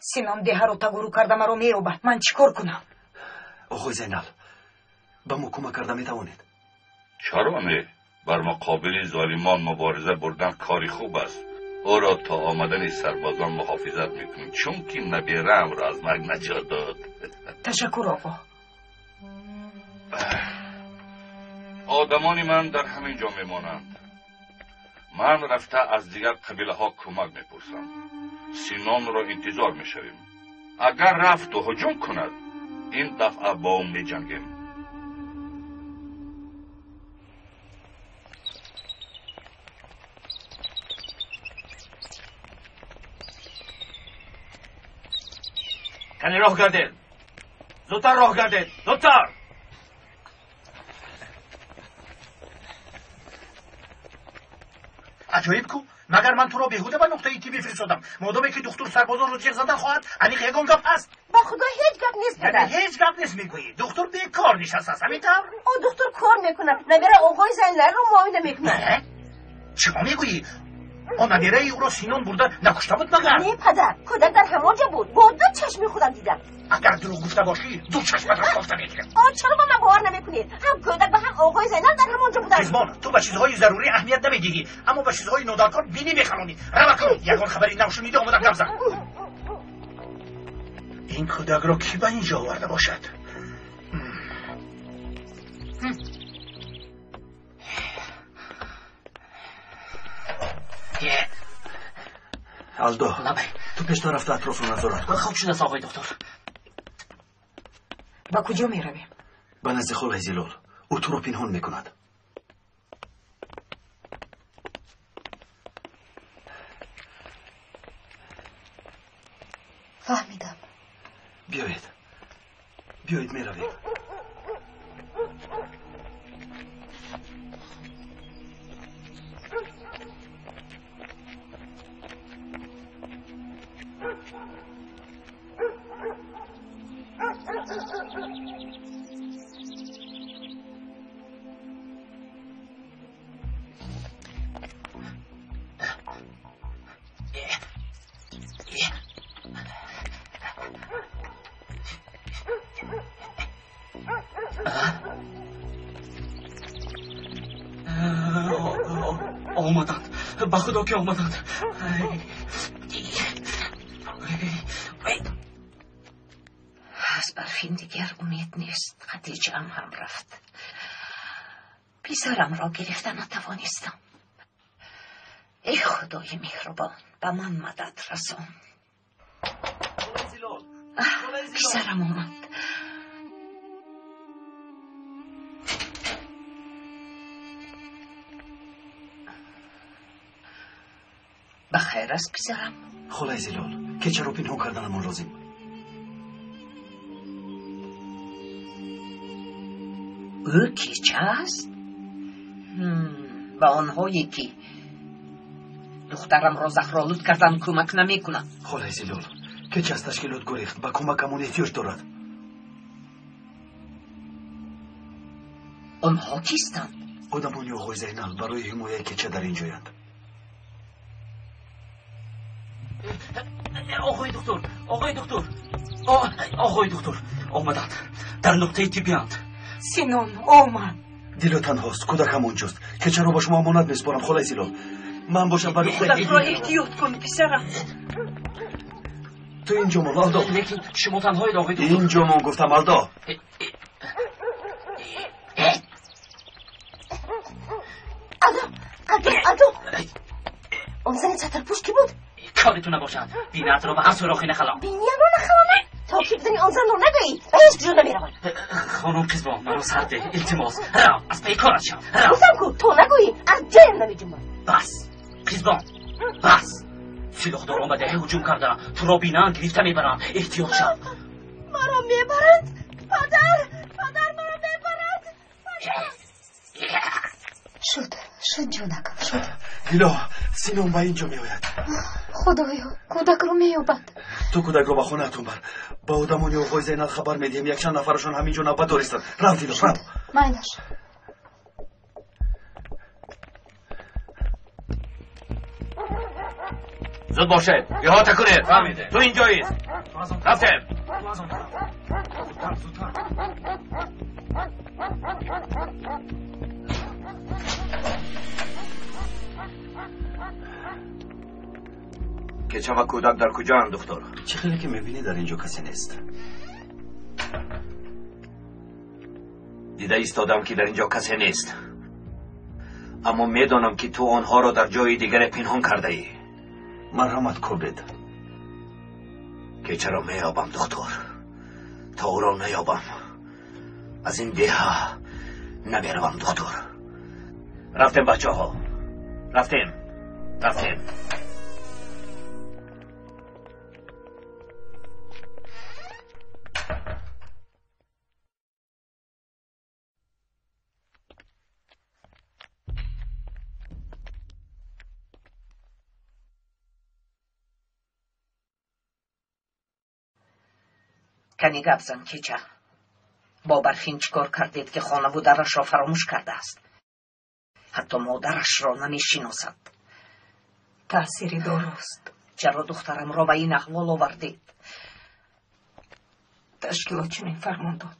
Синон деҳаро тагуру карда маро меёбад. Ман чӣ кор кунам? Оғои Зайнал, ба мо кӯмак карда метавонед? Чаро не? Бар муқобили золимон мубориза бурдан кори хуб аст. Ӯро то омадани сарбозон муҳофизат мекунем, чунки набераамро аз марг наҷот дод. Ташаккур, оғо. Одамони ман дар ҳамин ҷо мемонанд. Ман рафта аз дигар қабилаҳо кӯмак мепурсам. Синонро интизор мешавем. Агар рафту ҳуҷум кунад, ин дафъа бо ӯ меҷангем. Кани роҳ гардед, зудтар роҳ гардед, зудтар! Аҷоиб ку, магар ман туро беҳуда ба нуқтаи тиббӣ фиристодам? Модоме ки духтур сарбозонро ҷеғ задан хоҳад, аниқ ягон гап ҳаст. Ба худо ҳеҷ гап нест, падар. Яъне ҳеҷ гап нест мегӯӣ? Духтур бекор нишастааст, ҳамин тавр? О, духтур кор мекунад, набера оғои Зайналро муоина мекунад. Не? Чӣ мегӯӣ? Он набераи ӯро Синон бурда накушта буд магар? Не, падар, кӯдак дар ҳамон ҷо буд. Бо ду чашми худам дидам. Агар дурӯғ гуфта бошӣ, ду чашматро кофта мегирам. О, чаро ба ман бовар намекунед? Ҳам кӯдак ва ҳам оғои Зайнал дар ҳамон ҷо буданд. Қизбон, ту ба чизҳои зарурӣ аҳамият намедиҳӣ, аммо ба чизҳои нодаркор бинӣ мехалонӣ. Рава кун, ягон хабари нав шунида омада гап зан. Ин кӯдакро кӣ ба ин ҷо оварда бошад? Алдо, ту пештар рафта атрофро назорат кун. Хуб шудааст, оғои доктор. Ба куҷо меравем? Ба назди холаи Зилол. Ӯ туро пинҳон мекунад. Фаҳмидам. Биёед, биёед, меравем. Омаданд, ба худо ки омаданд. Аз Барфин дигар умед нест. Хадиҷаам ҳам рафт. Писарамро гирифта натавонистам. Эй худои меҳрубон, ба ман мадад расон. Писарам омад. Ба хайр аст, писарам? Холаи Зилол, кечаро пинҳон карданамон лозим. Ӯ кеча аст? Ба онҳое ки духтарамро заҳролуд кардан кӯмак намекунам. Холаи Зилол, кеча аз ташкилот гурехт, ба кӯмакамон эҳтиёҷ дорад. Онҳо кистанд? Одамони оғои Зайнал барои ҳимояи кеча дар ин ҷоянд. Оғои доктор, оғои доктор, оғои доктор омаданд, дар нуқтаи тиббианд. Синон омад. Дило танҳост, кӯдак ҳамонҷост. Кечаро ба шумо амонат месупорам, холаи Зилол. Ман бошам ба нуқтаи Худатро эҳтиёт кун, писарам. Ту инҷо мон, Алдо. Лекин шумо танҳоед, оғои доктор. Инҷо мон, гуфтам, Алдо. Алдо, Алдо, Алдо. Он зани сатарпӯш кӣ буд? Кори ту набошад. Бинаатро ба ҳар сурохе нахалон. Биниямро нахалонам? То ки будани он занро нагӯӣ, ба ҳеҷ куҷо намеравам. Хонум Қизбон, маро сар деҳ, илтимос. Рав, аз пайи корат шав. Рав. Гуфтам ку, то нагӯӣ, аз ҷоям намеҷунбам. Бас, Қизбон, бас. Силоҳдорон ба деҳа ҳуҷум карда, туро бинанд гирифта мебаранд. Эҳтиёт шав. Маро мебаранд? Падар, падар, маро мебаранд. Шуд, шуд, ҷонакам, шуд. Дило, Синон ба ин ҷо меояд. Худоё, кӯдакро меёбад. Ту кӯдакро ба хонаатон бар. Ба одамони оғои Зайнал хабар медиҳем, якчанд нафарашон ҳамин ҷо навбат дористанд. Рав, Дило, рав. Майлаш. Зуд бошед, иҳота кунед. Ту инҷоист. Рафтем. Кеча ва кӯдак дар куҷоанд, духтур? Чӣ хеле ки мебинӣ, дар инҷо касе нест. Дида истодам, ки дар инҷо касе нест, аммо медонам, ки ту онҳоро дар ҷои дигаре пинҳон кардаӣ. Марҳамат, кобед. Кечаро меёбам, духтур. То ӯро наёбам, аз ин деҳа намеравам, духтур. Рафтем, бачаҳо, рафтем, рафтем. Кани гап зан, Кеча. Бо Барфин чӣ кор кардед, ки хонаву дарашро фаромӯш кардааст? Ҳатто модарашро намешиносад. Таъсири доруст. Чаро духтарамро ба ин аҳвол овардед? Ташкилот чунин фармон дод.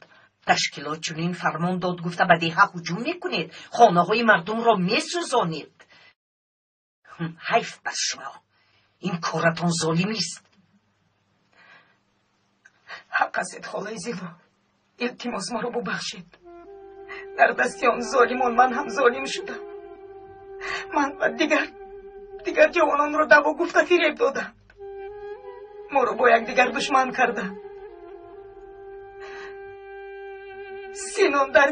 Ташкилот чунин фармон дод гуфта ба деҳа ҳуҷум мекунед, хонаҳои мардумро месӯзонед. Ҳайф бар шумо, ин коратон золимист. Ҳақ ҳастед, холаи Зило. Илтимос, маро бубахшед. Дар дасти он золимон ман ҳам золим шудам. Ман ва дигар ҷавононро даъво гуфта фиреб доданд. Моро бо якдигар душман карданд. Синон дар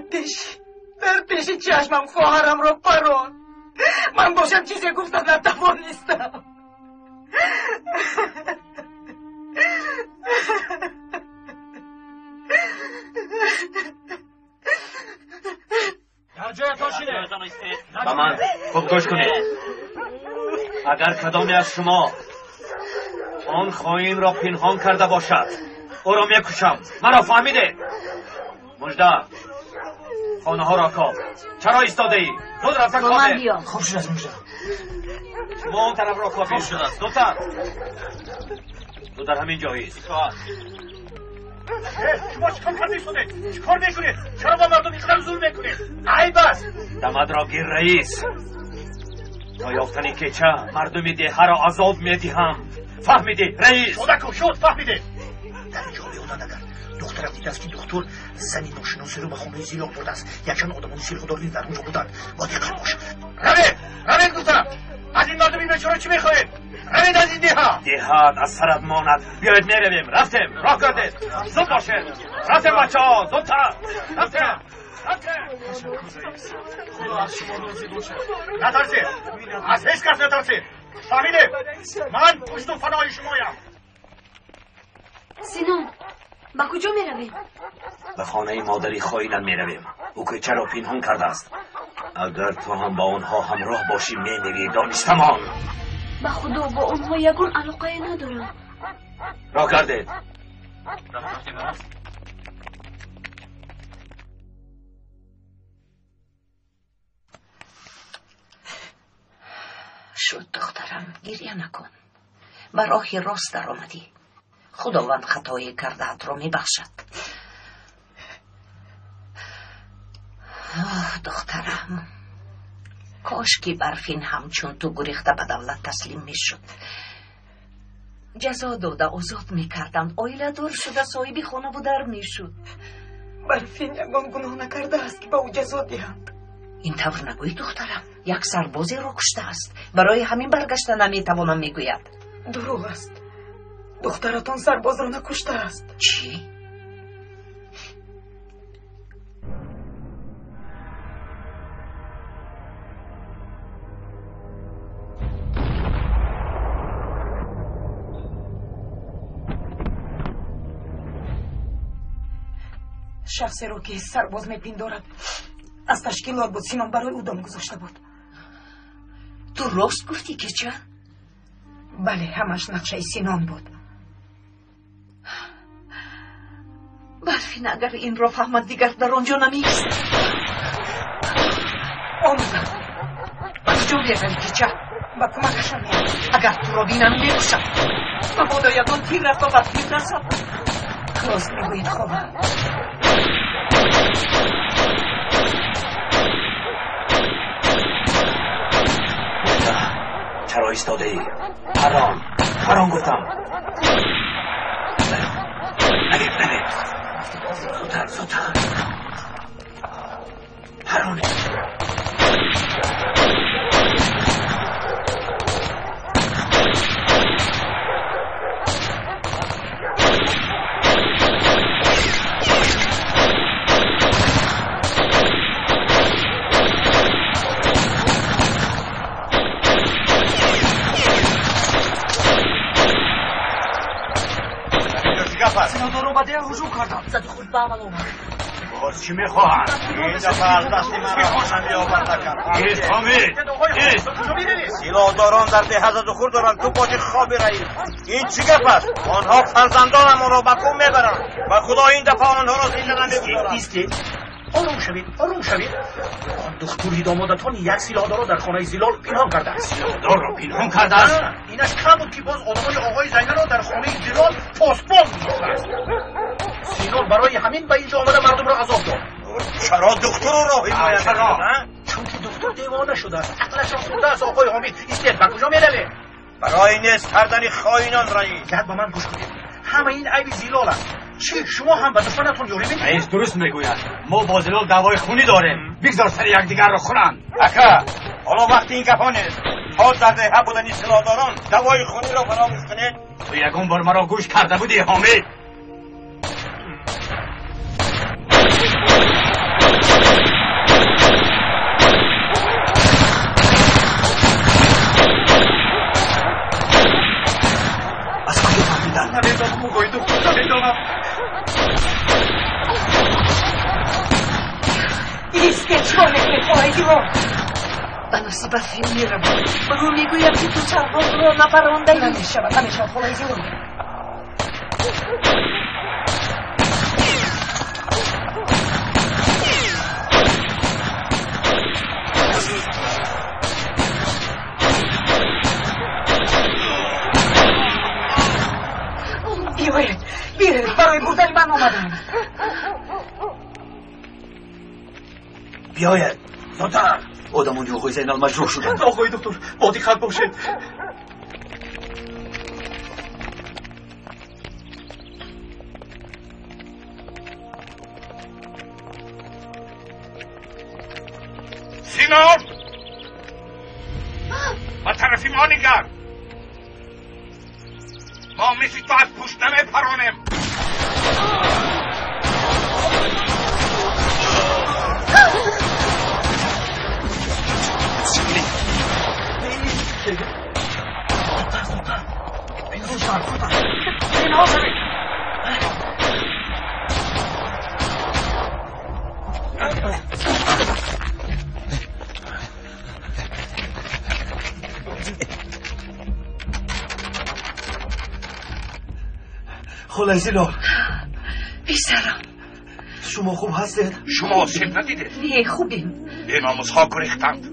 пеши чашмам хоҳарамро паронд. Ман бошам чизе гуфта натавонистам. Ба ман хуб гӯш кунед. Агар кадоме аз шумо он хоинро пинҳон карда бошад, ӯро мекушам. Маро фаҳмидед? Мужда, хонаҳоро коб. Чаро истодаӣ? Зуд рафта кобед. Хуб шудааст, Мужда. Шумо он тарафро кобед. Хуб шудааст. Зудтар. Ту дар ҳамин ҷо ист. Шумо чӣ кор карда истодед? Чӣ кор мекунед? Чаро ба мардум инқадар зулм мекунед? Айб аст. Дамадро гир, раис. То ёфтани кеча мардуми деҳаро азоб медиҳам. Фаҳмидӣ, раис? Шудаку шуд, фаҳмидед. Дар инҷо меоданд агар. Духтарам дидааст, ки духтур зани ношиносеро ба хонаи Зилоқ бурдааст. Якчанд одамони силоҳдор низ дар он ҷо буданд. Бо диққат бош. Равед, равед гуфтам. Аз ин мардуми бечора чӣ мехоҳед? Равед аз ин деҳа. Деҳат аз сарат монад. Биёед меравем. Рафтем, роҳ гардед. Зуд бошед. Рафтем, бачаҳо, зудтар. Рафтем. Худо аз шумо розӣ бошад. Натарсед. Аз ҳеҷ кас натарсед. Фаҳмидед? Ман пушту паноҳи шумоям. Синон, ба куҷо меравем? Ба хонаи модари хоинам меравем. Ӯ кӯчаро пинҳон кардааст. Агар ту ҳам ба онҳо ҳамроҳ бошӣ, мемирӣ, донистамон. Ба худо, бо онҳо ягон алоқае надорам. Роҳ гардед. Шуд, духтарам, гиря накун. Ба роҳи рост даромадӣ. Худованд хатои кардаатро мебахшад. Оҳ, духтарам, кош ки Барфин ҳамчун ту гурехта ба давлат таслим мешуд. Ҷазо дода озод мекарданд, оиладор шуда соҳиби хонаву дар мешуд. Барфин ягон гуноҳ накардааст, ки ба ӯ ҷазо диҳанд. Ин тавр нагӯй, духтарам. Як сарбозеро куштааст. Барои ҳамин баргашта наметавонам, мегӯяд. Дурӯғ аст. Духтаратон сарбозро накуштааст. Чӣ? Шахсеро, ки сарбоз мепиндорад, аз ташкилот буд. Синон барои ӯ дом гузошта буд. Ту рост гуфтӣ, Кеча? Бале, ҳамаш нақшаи Синон буд. Барфин агар инро фаҳмад, дигар дар он ҷо намеистад. Омадам. Ба куҷо меравӣ, Кеча? Ба кӯмакашон меравам. Агар туро бинам, мекушам. Мабодо ягон тират ба Барфин расад. Рост мегӯед, хола. Чаро истодаӣ? Парон. Парон гуфтам. Равед, зудтар, зудтар. Парон. سینادارو به ده هجوم کردند. زد خود به عمل آمد. باز چی میخواهند؟ این دفعه از دست مرا نمیآورده کرد. ایست حامد، ایست. سلاحداران در ده زد و خور دارند. تو باشی خواب رئیس. این چی گپ است؟ آنها فرزندانم را به کوه میبرند و خدا این دفعه آنها را زنده نمیگذارد. ایستید، آروم شوید، آروم شوید. آن دختری دامادتان یک سلاحدار را در خانه زلال پنهان کرده است. سلاحدار را پنهان کرده است؟ اینش کم بود که باز آدمای آقای زینل را در خانه زلال پاسبان گذاشته است. سینون برای همین به اینجا آمده مردم را عذاب داد. چرا دکتر را حمایت چرا؟ چون که دکتر دیوانه شده است، عقلش را خورده است. آقای حامد، ایستید، به کجا میروید؟ برای نیست کردن خائنان رئیس. گرد به من گوش کنید، همه این عیب زلال است. چی شما هم به دشمنتون یاری میدید؟ رئیس درست میگوید. ما با زلال دعوای خونی داریم. بگذار سر یکدیگر را خورند. اکا حالا وقتی این گپا نیست. تا در دهه بودن سلاحداران دوای خونی را فراموش کنید. تو یکون بار مرا گوش کرده بودی حامد. از کجا فهمیدن؟ نمیدانم آقای دکتر، نمیدانم. ایستید، چیکار میکنید آقای زلال؟ به نصیب برفین میروم. به او میگویم که تو چرباز را نپرانده ای. نمیشود، نمیشود خالای زلال. بیایید، بیایید، برای بردن من آمدند. بیایید زودتر. آدمان آقای زینال مجروح شدند. آقای دکتر با دقت باشید. سینون، با طرفی ما نگر. ما مثل تو از پشت نمیپرانیم. خاله زلال، پسرم، شما خوب هستید؟ شما آسیب ندیدید؟ نه، خوبیم. بیناموسها گریختند.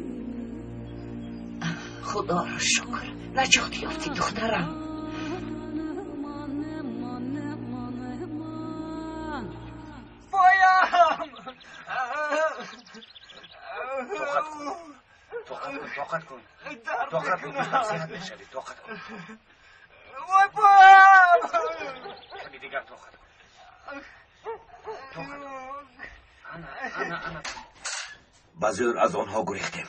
خدا را شکر نجات یافتی دخترم. پایم. طاقت کن، طاقت کن، طاقت کن، طاقت کن، صحت میشوی. طاقت کن. وای پایم. کمی دیگر طاقت کن، طاقت کن. انا انا انا. به زور از آنها گریختیم.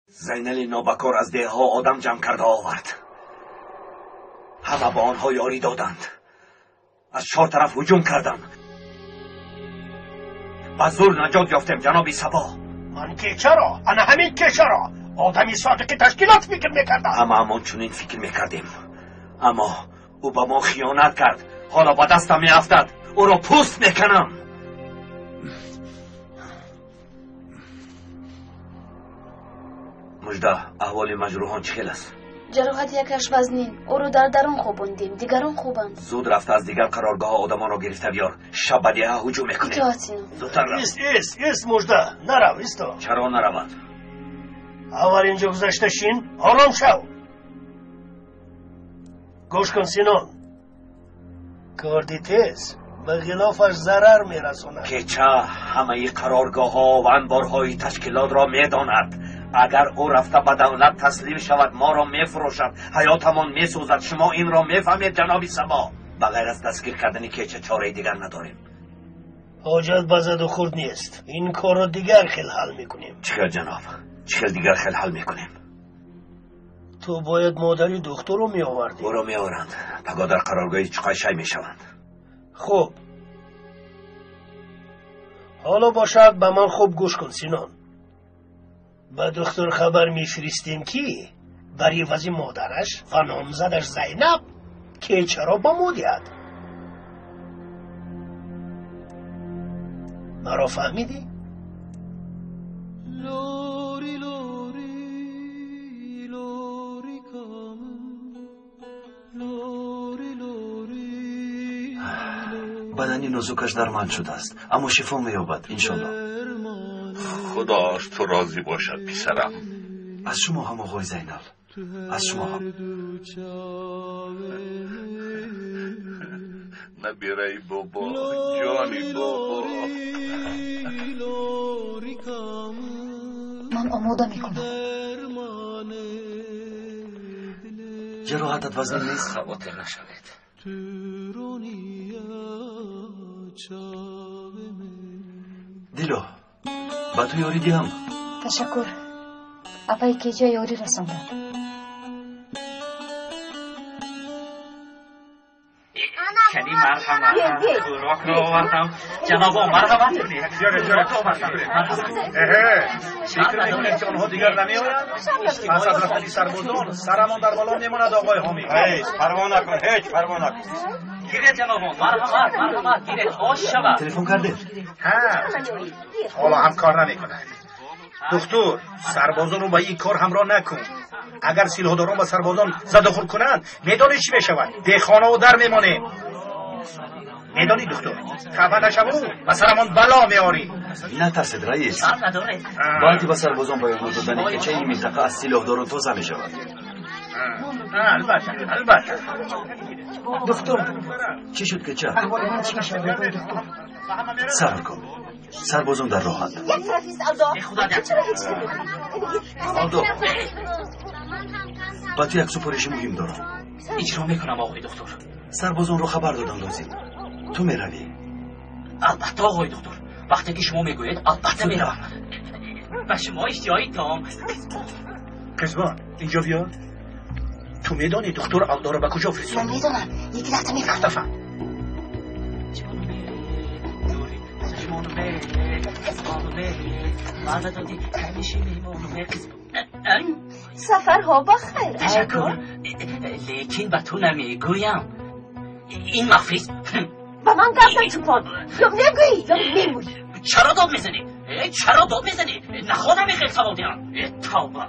زینل نابکار از ده ها آدم جمع کرده آورد. همه با آنها یاری دادند. از چهار طرف هجوم کردند. به زور نجات یافتیم جناب صبا. من که چرا؟ انا همین که چرا؟ آدمی صادق تشکیلات فکر میکردم. همه همان چنین فکر میکردیم، اما او به ما خیانت کرد. حالا به دستم میافتد. او را پوست میکنم. مژده، احوال مجروحان چه خیل است؟ جراحت یکش وزنین، او رو در درون خواباندیم، دیگران خوبند. زود رفته از دیگر قرارگاه آدمان را گرفته بیار. شب به دیه هجوم میکنیم. اطاعت سینون. زودتر رو. ایست ایست ایست مژده، نرو ایستا. چرا نرود؟ اول اینجا گذشته شین، آرام شو. گوش کن سینون، کاردی تیز به غلافش ضرر میرساند. که چه همه قرارگاه ها و انبارهای تشکیلات را میداند. Агар ӯ рафта ба давлат таслим шавад, моро мефурӯшад, ҳаётамон месӯзад. Шумо инро мефаҳмед, ҷаноби Сабо? Ба ғайр аз дастгир кардани кеча чораи дигар надорем. Ҳоҷат ба заду хурд нест. Ин корро дигар хел ҳал мекунем. Чӣ хел, ҷаноб? Чӣ хел дигар хел ҳал мекунем? Ту бояд модари духтурро меовардӣ. Ӯро меоранд. Пагоҳ дар қароргоҳи Чуқай шай мешаванд. Хуб, ҳоло бошад, ба ман хуб гӯш кун, Синон. Ба духтур хабар мефиристем, ки бар ивази модараш ва номзадаш Зайнаб кечаро ба мо диҳад. Маро фаҳмидӣ? Бадани нозукаш дарманд шудааст, аммо шифо меёбад, иншоллоҳ. Худо аз ту розӣ бошад, писарам. Аз шумо ҳам, оғои Зайнал, аз шумо ҳам. Набираи бобо, ҷони бобо. Ман омода мекунам. Ҷароҳатат вазнин нест? Хавотир нашавед. Дило, ба ту ёрӣ диҳам? Ташаккур. Апаи кеҷа ёрӣ расонданд. Кани, марҳамат, хӯрокро овардам. Ҷанобо, марҳамат кунед. Фикр мекунед, ки онҳо дигар намеоянд? Пас аз рафтани сарбозон сарамон дар бало мемонад, оғои ҳомӣ. Ҳеҷ парво накун, ҳеҷ парво накун. Гиред, ҷанобон, марҳамат, марҳамат, гиред, ош шавад. Телефон кардед? Ҳа, ҳоло ҳам кор намекунад. Духтур, сарбозонро ба ин кор ҳамроҳ накун. Агар силоҳдорон ба сарбозон задухӯрд кунанд, медонӣ чӣ мешавад? Бехонаву дар мемонем. Медонӣ, духтур, хафа нашаву ба сарамон бало меорӣ. Натарсед, раис. Баъди ба сарбозон баёнот додани кеча ин минтақа аз силоҳдорон тоза мешавад. Албатта, албатта. Духтур, чӣ шуд, кеча? Аҳволи ман чӣ мешавад, оғои духтур? Сабр кун, сарбозон дар роҳанд. Як тараф ист, Алдо. Чаро ҳеҷ намегӯӣ? Алдо, ба ту як супориши муҳим дорам. Иҷро мекунам, оғои духтур. Сарбозонро хабар додан лозим. Ту меравӣ? Албатта, оғои духтур. Вақте ки шумо мегӯед, албатта меравам. Ба шумо иштиҳои том. Қизбон, инҷо биё. Ту медонӣ духтур Алдоро ба куҷо фиристод? Ман медонам. Яке рафта мефаҳмам. Рафта фаҳм. Сафарҳо ба хайр. Ташаккур, лекин ба ту намегӯям. Ин махфист. Ба ман гап зан, чӯпон. Ё мегӯӣ, ё мемурӣ. Чаро дод мезанӣ? Чаро дод мезанӣ? Нахоҳам хел савол диҳам. Тавба.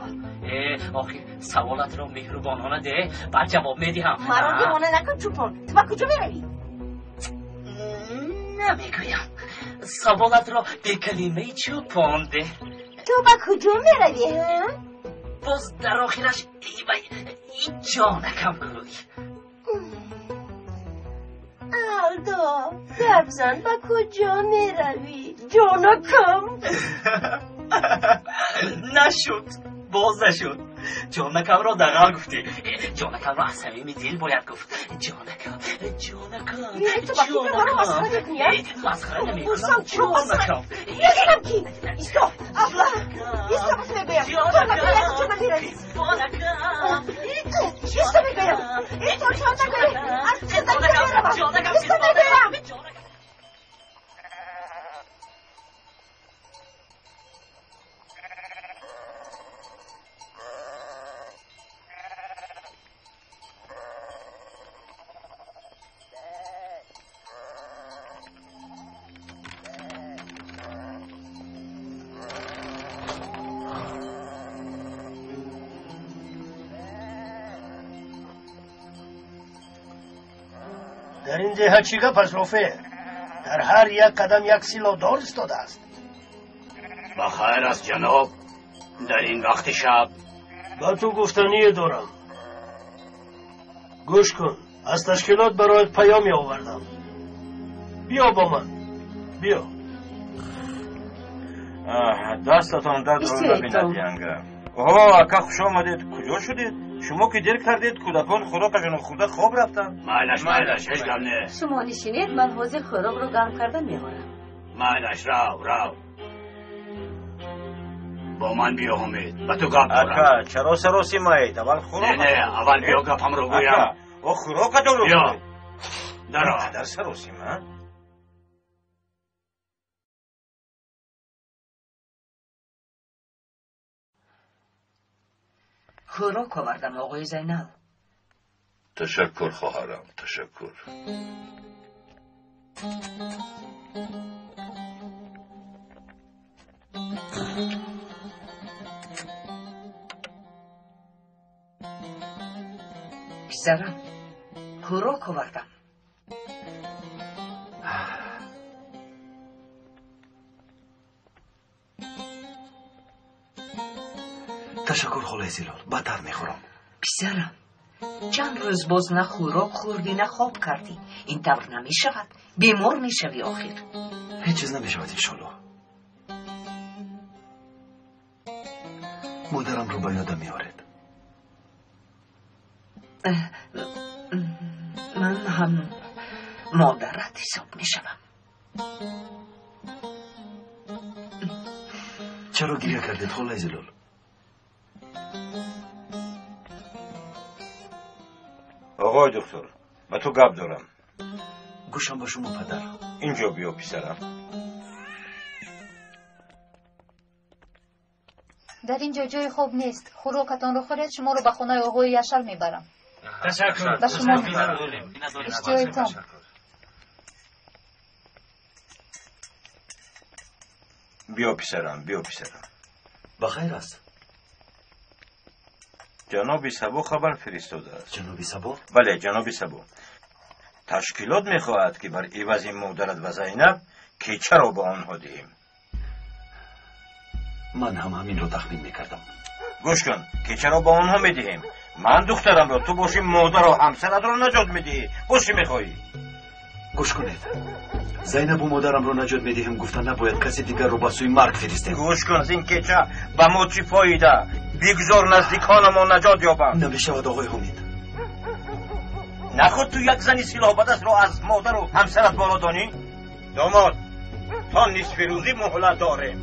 Охир саволатро меҳрубонона де, баъд ҷавоб медиҳам. Маро девона накун, чӯпон. Ту ба куҷо меравӣ? Намегӯям. Саволатро бе калимаи чӯпон де. Ту ба куҷо меравӣ? Боз дар охираш ҷонакам гӯй. Алдо, гап зан, ба куҷо меравӣ? Ҷонакам. Нашуд, боз нашуд. Ҷонакамро дағал гуфтӣ. Ҷонакамро аз самими дил бояд гуфт. Ҷонакам, ҷонакам, ҷонакам. Масхара намекунам, ҷонакам. Медонам ки. Исто, абла. Исто, ба ту мегӯям. Ҷонакам, як куҷо намеравӣ. Исто мегӯям. Исто, ҷонакам. Аз куҷо меравам? Исто мегӯям. Дар ин деҳа чӣ гап аст, Рофеъ? Дар ҳар як қадам як силоҳдор истодааст. Ба хайр аст, ҷаноб, дар ин вақти шаб. Ба ту гуфтание дорам. Гӯш кун, аз ташкилот бароят паёме овардам. Биё бо ман, биё. Дастатон дардро набинад, янга. Оҳо, ака, хуш омадед. Куҷо шудед? Шумо ки дер кардед, кӯдакон хӯрокашонро хӯрда хоб рафтанд. Майлаш, майлаш, ҳеҷ гап не. Шумо нишинед, ман ҳозир хӯрокро гарм карда меорам. Майлаш, рав, рав. Бо ман биё, Ҳомид, ба ту гап дорам. Ака, чаро саросимаед? Аввал хӯрок. Не, не, аввал биё гапамро гӯям. О, хӯрокатонро биё. Даро. Қадар саросима? Хӯрок овардам, оғои Зайнал. Ташаккур, хоҳарам, ташаккур. Писарам, хӯрок овардам. Ташаккур, холаи Зилол, баъдтар мехӯрам. Писарам, чанд рӯз боз на хӯрок хӯрдӣ, на хоб кардӣ. Ин тавр намешавад, бемор мешавӣ охир. Ҳеҷ чиз намешавад, иншоллоҳ. Модарамро ба ёдам меоред. Ман ҳам модарат ҳисоб мешавам. Чаро гиря кардед, холаи Зилол? Оғои духтур, ба ту гап дорам. Гӯшам ба шумо, падар. Инҷо биё, писарам. Дар ин ҷо ҷои хоб нест. Хӯрокатонро хӯред, шуморо ба хонаи оғои Яшар мебарам. Ташаккур. Ба шумо иштиҳои том. Биё, писарам, биё, писарам. Ба хайр аст? Ҷаноби Сабо хабар фиристодааст. Ҷаноби Сабо? Бале, ҷаноби Сабо. Ташкилот мехоҳад, ки бар ивази модарат ва Зайнаб кечаро ба онҳо диҳем. Ман ҳам ҳаминро тахмин мекардам. Гӯш кун, кечаро ба онҳо медиҳем. Ман духтарамро, ту бошӣ модару ҳамсаратро наҷот медиҳӣ. Боз чӣ мехоҳӣ? Гӯш кунед, Зайнабу модарамро наҷот медиҳем гуфта набояд каси дигарро ба сӯи марг фиристем. Гӯш кун, аз ин кеча ба мо чӣ фоида? Бигзор наздиконамон наҷот ёбанд. Намешавад, оғои Ҳомид. Наход ту як зани силоҳбадастро аз модару ҳамсарат боло донӣ? Домод, то нисфи рӯзӣ муҳлат дорем.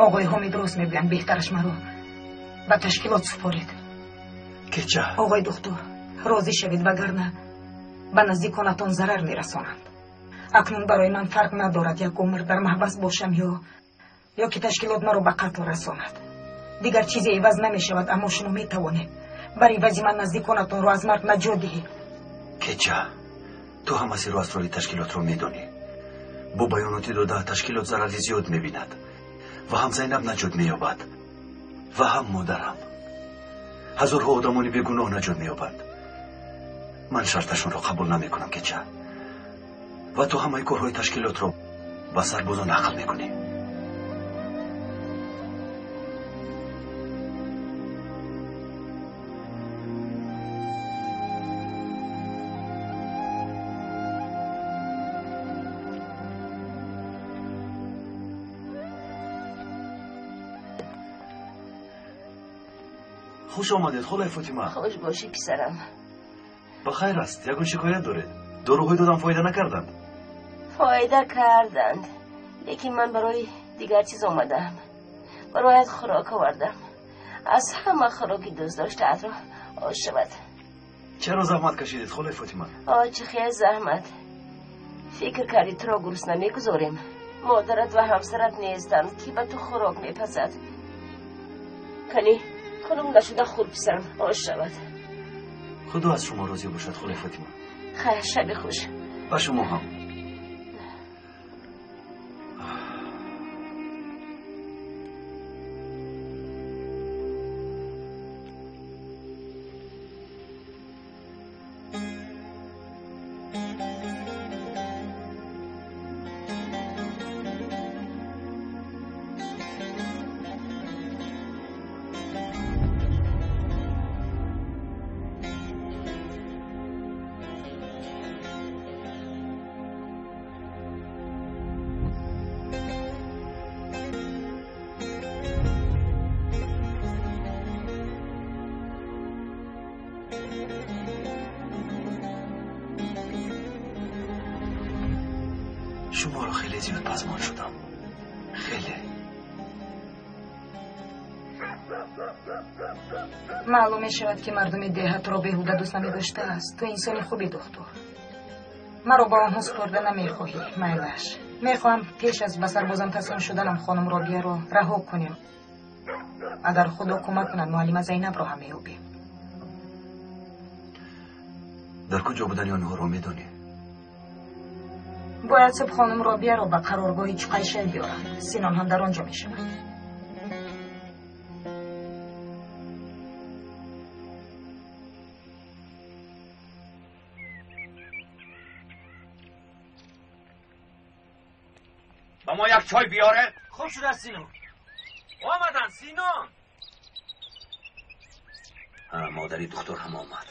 Оғои Ҳомид рост мегӯянд, беҳтараш маро ба ташкилот супоред. Кеча. Оғои духтур, розӣ шавед, вагарна ба наздиконатон зарар мерасонанд. Акнун барои ман фарқ надорад як умр дар маҳбас бошам ё ки ташкилот маро ба қатл расонад. Дигар чизе иваз намешавад, аммо шумо метавонед бар ивази ман наздиконатонро аз марг наҷот диҳед. Кеча, ту ҳама сиру асрори ташкилотро медонӣ. Бо баёноти дода ташкилот зарари зиёд мебинад ва ҳам Зайнаб наҷот меёбад ва ҳам модарам. Ҳазорҳо одамони бегуноҳ наҷот меёбанд. Ман шарташонро қабул намекунам, кеча. Ва ту ҳамаи корҳои ташкилотро ба сарбозон нақл мекунӣ. Хуш омадед, холаи Фотима. Хуш бошӣ, писарам. Ба хайр аст, ягон шикоят доред? Доруҳои додам фоида накарданд? Фоида карданд, лекин ман барои дигар чиз омадаам. Барояд хӯрок овардам. Аз ҳама хӯроки дӯст доштаатро ош шавад. Чаро заҳмат кашидед, холаи Фотима? О, чӣ хел заҳмат! Фикр кардӣ туро гурусна мегузорем? Модарат ва ҳамсарат нестанд, ки ба ту хӯрок мепазад. Кани хунук нашуда хӯр, писарам, ош шавад. Худо аз шумо розӣ бошад, холаи Фотима. Хайр, шаби хуш. Ба шумо ҳам. зиёд пазмон шудам. Хеле. Маълум мешавад, ки мардуми деҳа туро беҳуда дӯст намедоштааст. Ту инсони хуби, духтур. Маро ба онҳо супурда намехоҳӣ, майлаш. Мехоҳам пеш аз ба сарбозам таслим шуданам хонум Робияро раҳо кунем. Агар Худо кӯмак кунад, муаллима Зайнабро ҳам меёбем. Дар куҷо будани онҳоро медонӣ? Бояд субҳ хонум Робияро ба қароргоҳи Чуқайшай биёрам. Синон ҳам дар он ҷо мешавад. Ба мо як чой биёре. Хуб шудааст, Синон. Омадан, Синон. Модари духтур ҳам омад.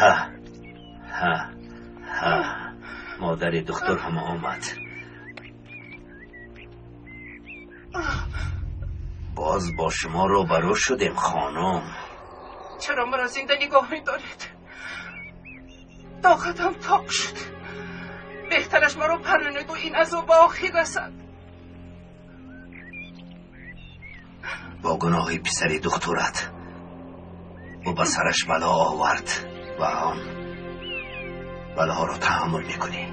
Ҳа, ҳа, ҳа. Модари духтур ҳам омад. Боз бо шумо рӯбарӯ шудем, хонум. Чаро маро зинда нигоҳ медоред? Тоқатам тоқ шуд. Беҳтараш маро парронеду ин азоб ба охир расад. Бо гуноҳи писари духтурат ӯ ба сараш бало овард ва он балоҳоро таҳаммул мекунӣ.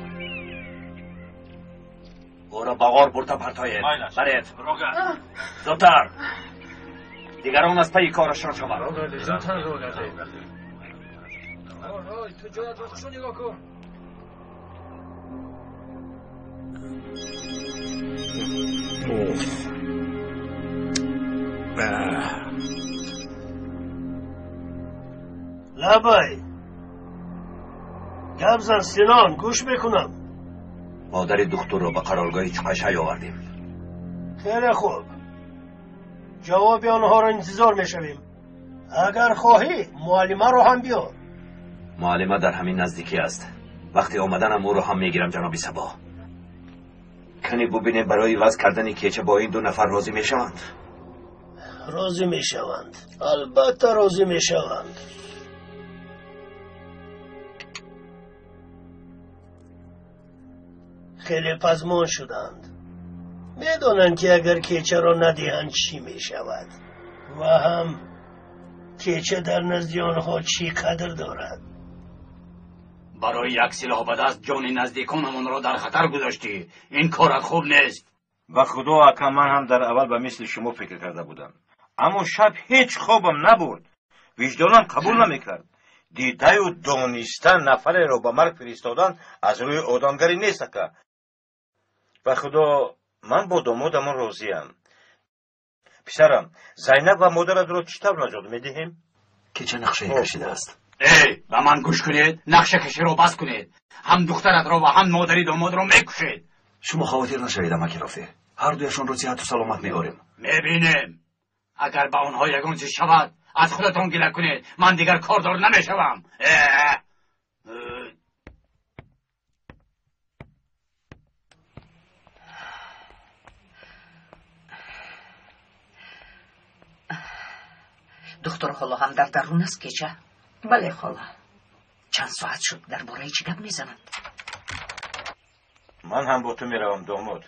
Ӯро ба ғор бурда партоед. Баред. Зудтар. Дигарон аз пайи корашон шаванд. Ту ҷоятро хушо нигоҳ кун. Лабай. Гап зан, Синон, гӯш мекунам. Модари духтурро ба қароргоҳи Чуқайшай овардем. Хеле хуб. Ҷавоби онҳоро интизор мешавем. Агар хоҳӣ, муаллимаро ҳам биёр. Муаллима дар ҳамин наздикӣ аст. Вақти омаданам ӯро ҳам мегирам, ҷаноби Сабо. Кани бубинем, барои вазъ кардани кеча бо ин ду нафар розӣ мешаванд? Розӣ мешаванд. Албатта розӣ мешаванд. Хеле пазмон шуданд. Медонанд, ки агар кечаро надиҳанд, чӣ мешавад ва ҳам кеча дар назди онҳо чӣ қадр дорад. Барои як силоҳ ба даст ҷони наздиконамонро дар хатар гузоштӣ. Ин корат хуб нест. Ба худо, ака, ман ҳам дар аввал ба мисли шумо фикр карда будам, аммо шаб ҳеҷ хобам набурд. Виҷдонам қабул намекард. Дидаю дониста нафареро ба марг фиристодан аз рӯи одамгарӣ нест, ака. Ба худо, ман бо домодамон розиям. Писарам, Зайнаб ва модаратро чӣ тавр наҷот медиҳем? Кеча нақшае кашидааст. Эй, ба ман гӯш кунед, нақшакаширо бас кунед. Ҳам духтаратро ва ҳам модари домодро мекушед. Шумо хавотир нашавед, амаки Рофеъ. Ҳар дуяшонро сиҳату саломат меорем. Мебинем. Агар ба онҳо ягон чиз шавад, аз худатон гила кунед. Ман дигар кордор намешавам. Духтур ҳоло ҳам дар дарун аст, кеча? Бале, хола. Чанд соат шуд, дар бораи чӣ гап мезананд? Ман ҳам бо ту меравам, домод.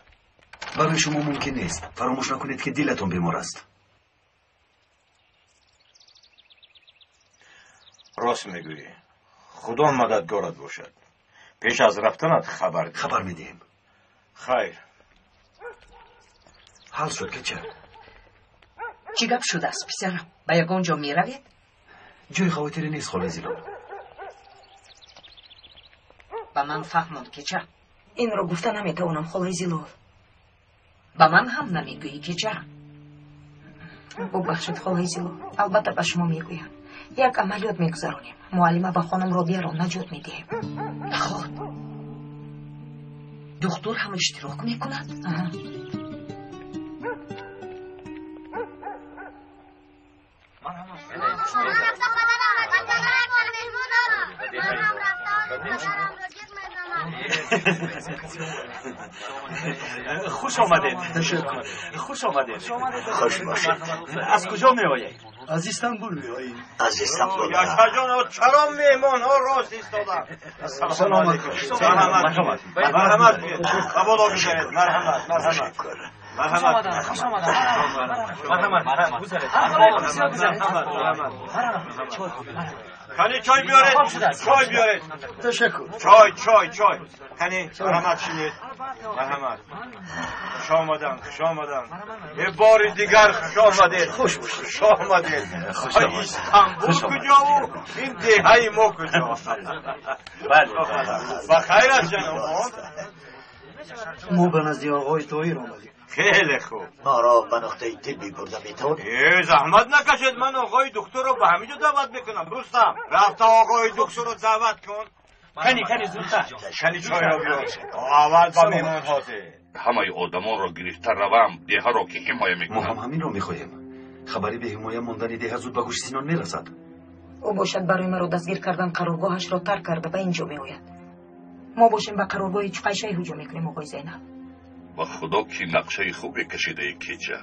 Барои шумо мумкин нест. Фаромӯш накунед, ки дилатон бемор аст. Рост мегӯӣ. Худо мададгорат бошад. Пеш аз рафтанат хабар диҳ. Хабар медиҳем. Хайр. Ҳал шуд, кеча. Чӣ гап шудааст, писарам? Ба ягон ҷо меравед? Ҷои хавотире нест, холаи Зилол. Ба ман фаҳмон, кеча. Инро гуфта наметавонам, холаи Зилол. Ба ман ҳам намегӯӣ, кеча? Бубахшед, холаи Зилол. Албатта ба шумо мегӯям. Як амалиёт мегузаронем. Муаллима ба хонум Робияро наҷот медиҳем. Наход, духтур ҳам иштирок мекунад? Хуш омадед. Хуш омадед. Хуш бошед. Аз куҷо меоед? Аз Истанбул меоем. Аз Истанбул. Яшарҷон, чаро меҳмонҳо рост истоданд? Салом алейкум. Марҳамат. Марҳамат. Қабул бишавед. Марҳамат. Марҳамат. Марҳамат. Хуш омадед. Марҳамат. Кани чой биёред. Чой биёред. Ташаккур. Чой, чой, чой. Кани марҳамат шинед. Марҳамат. Хуш омадан, хуш омадан. Е бори дигар хуш омадед. Хуш бошед. Хуш омадед. Истанбул куҷову ин деҳаи мо куҷо? Бале. Ба хайр аст ҷанобон. Мо ба назди оғои Тоҳир омадем. Хеле хуб. Моро ба нуқтаи тиббӣ бурда метавонед? Э, заҳмат накашед, ман оғои духтурро ба ҳамин ҷо даъват мекунам. Рустам, рафта оғои духтурро даъват кун. Кани, кани, зудтар. Кани чойро биёр. Аввал ба меҳмон ҳозир. Ҳамаи одамонро гирифта равам, деҳаро ки ҳимоя мекунад? Мо ҳам ҳаминро мехоҳем. Хабари беҳимоя мондани деҳа зуд ба гӯши Синон мерасад. Ӯ бошад барои маро дастгир кардан қароргоҳашро тарк карда ба ин ҷо меояд. Мо бошем ба қароргоҳи Чуқайшай ҳуҷум мекунем, оғои Зайнаб. Ба худо ки нақшаи хубе кашидаи кеча.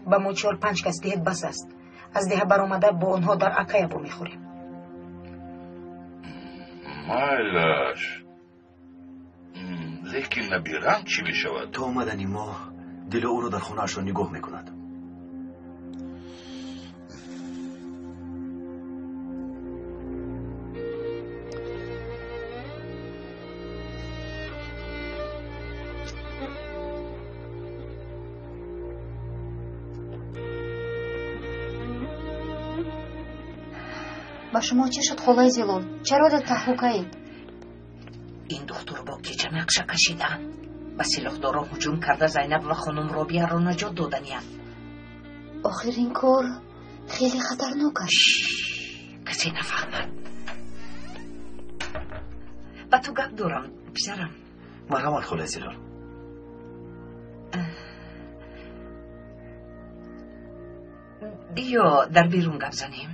Ба мо 4-5 кас диҳед бас аст. Аз деҳа баромада бо онҳо дар Акая вомехӯрем. Майлаш. Лекин набирам чӣ мешавад? То омадани мо Дило ӯро дар хонаашро нигоҳ мекунад. Ба шумо чӣ шуд, холаи Зилол? Чаро дар таҳлукаед? Ин духтур бо кеча нақша кашидаанд. Ба силоҳдорон ҳуҷум карда Зайнаб ва хонум Робияро наҷот доданианд. Охир ин кор хеле хатарнок аст. Касе нафаҳмад. Ба ту гап дорам, писарам. Марҳамат, холаи Зилол. Биё дар берун гап занем.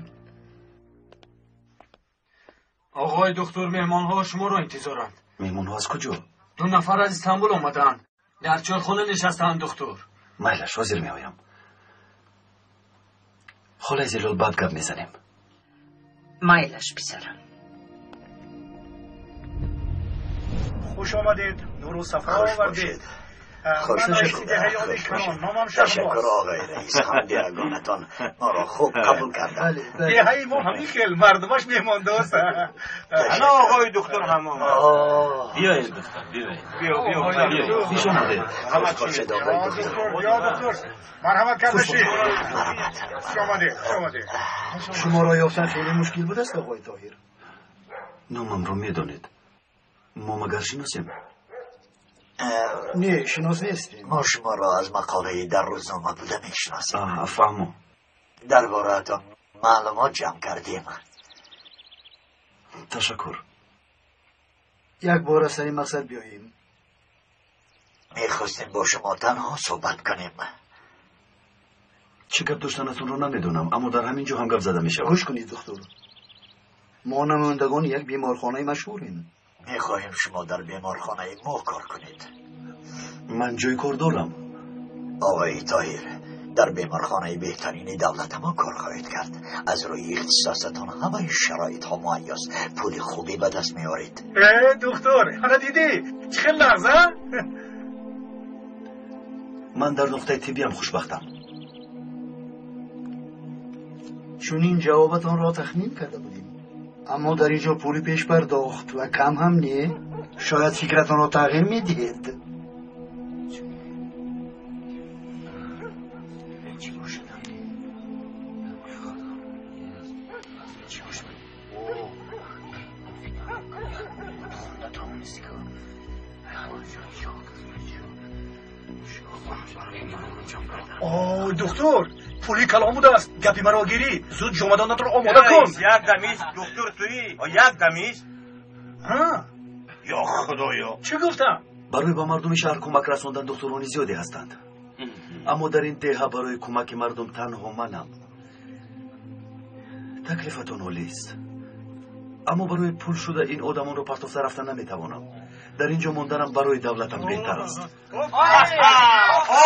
Оғои духтур, меҳмонҳо шуморо интизоранд. Меҳмонҳо аз куҷо? 2 нафар аз Истанбул омадаанд. Дар чойхона нишастаанд, духтур. Майлаш, ҳозир меоям. Холаи Зилол, баъд гап мезанем. Майлаш, писарам. Хуш омадед, нуру сафо овардед. Ман раиси деҳаи Калон, номам Шаҳбоз. Ташаккур оғои раис, ҳамдиягонатон моро хуб қабул карданд. Деҳаи мо ҳамин хел, мардумаш меҳмондост. Ана оғои духтур ҳам омад. Биёед, духтур, биёед. Биё, биё, Хуш омадед. Хуш бошед, оғои духтур. Биё, духтур, марҳамат карда шид. Марҳамат. Хуш омадед, хуш омадед. Шуморо ёфтан хеле мушкил будааст, оғои Тоҳир. Номамро медонед. Мо магар шиносем? Не, шинос нестем. Мо шуморо аз мақолаи дар рӯзнома буда мешиносем. Фаҳмо. Дар бораатон маълумот ҷамъ кардем. Ташаккур. Як бор аз сари мақсад биёем. Мехостем бо шумо танҳо суҳбат кунем. Чӣ гап доштанатонро намедонам, аммо дар ҳамин ҷо ҳам гап зада мешавад. Гӯш кунед, духтур. Мо намояндагони як беморхонаи машҳурем. Мехоҳем шумо дар беморхонаи мо кор кунед. Ман ҷои кор дорам. Оғои Тоҳир, дар беморхонаи беҳтарини давлати мо кор хоҳед кард. Аз рӯи ихтисосатон ҳамаи шароитҳо муҳайёст. Пули хубе ба даст меоред. Э, духтур, ана дидӣ? Чӣ хел нағз, а? Ман дар нуқтаи тиббиам хушбахтам. Чунин ҷавобатонро тахмин карда будем. Аммо дар ин ҷо пули пешпардохт ва кам ҳам не. Шояд фикратонро тағйир медиҳед. О, духтур, пули калон будааст. Гапи маро гирӣ. Зуд ҷомадонатро омода кун. Як дамист, духтур туӣ? Як дамист? Ҳа. Ё худоё. Чӣ гуфтам? Барои ба мардуми шаҳр кӯмак расондан духтурони зиёде ҳастанд. Аммо дар ин деҳа барои кӯмаки мардум танҳо манам. Таклифатон олист. Аммо барои пул шуда ин одамонро партофта рафта наметавонам. Дар ин ҷо монданам барои давлатам беҳтар аст.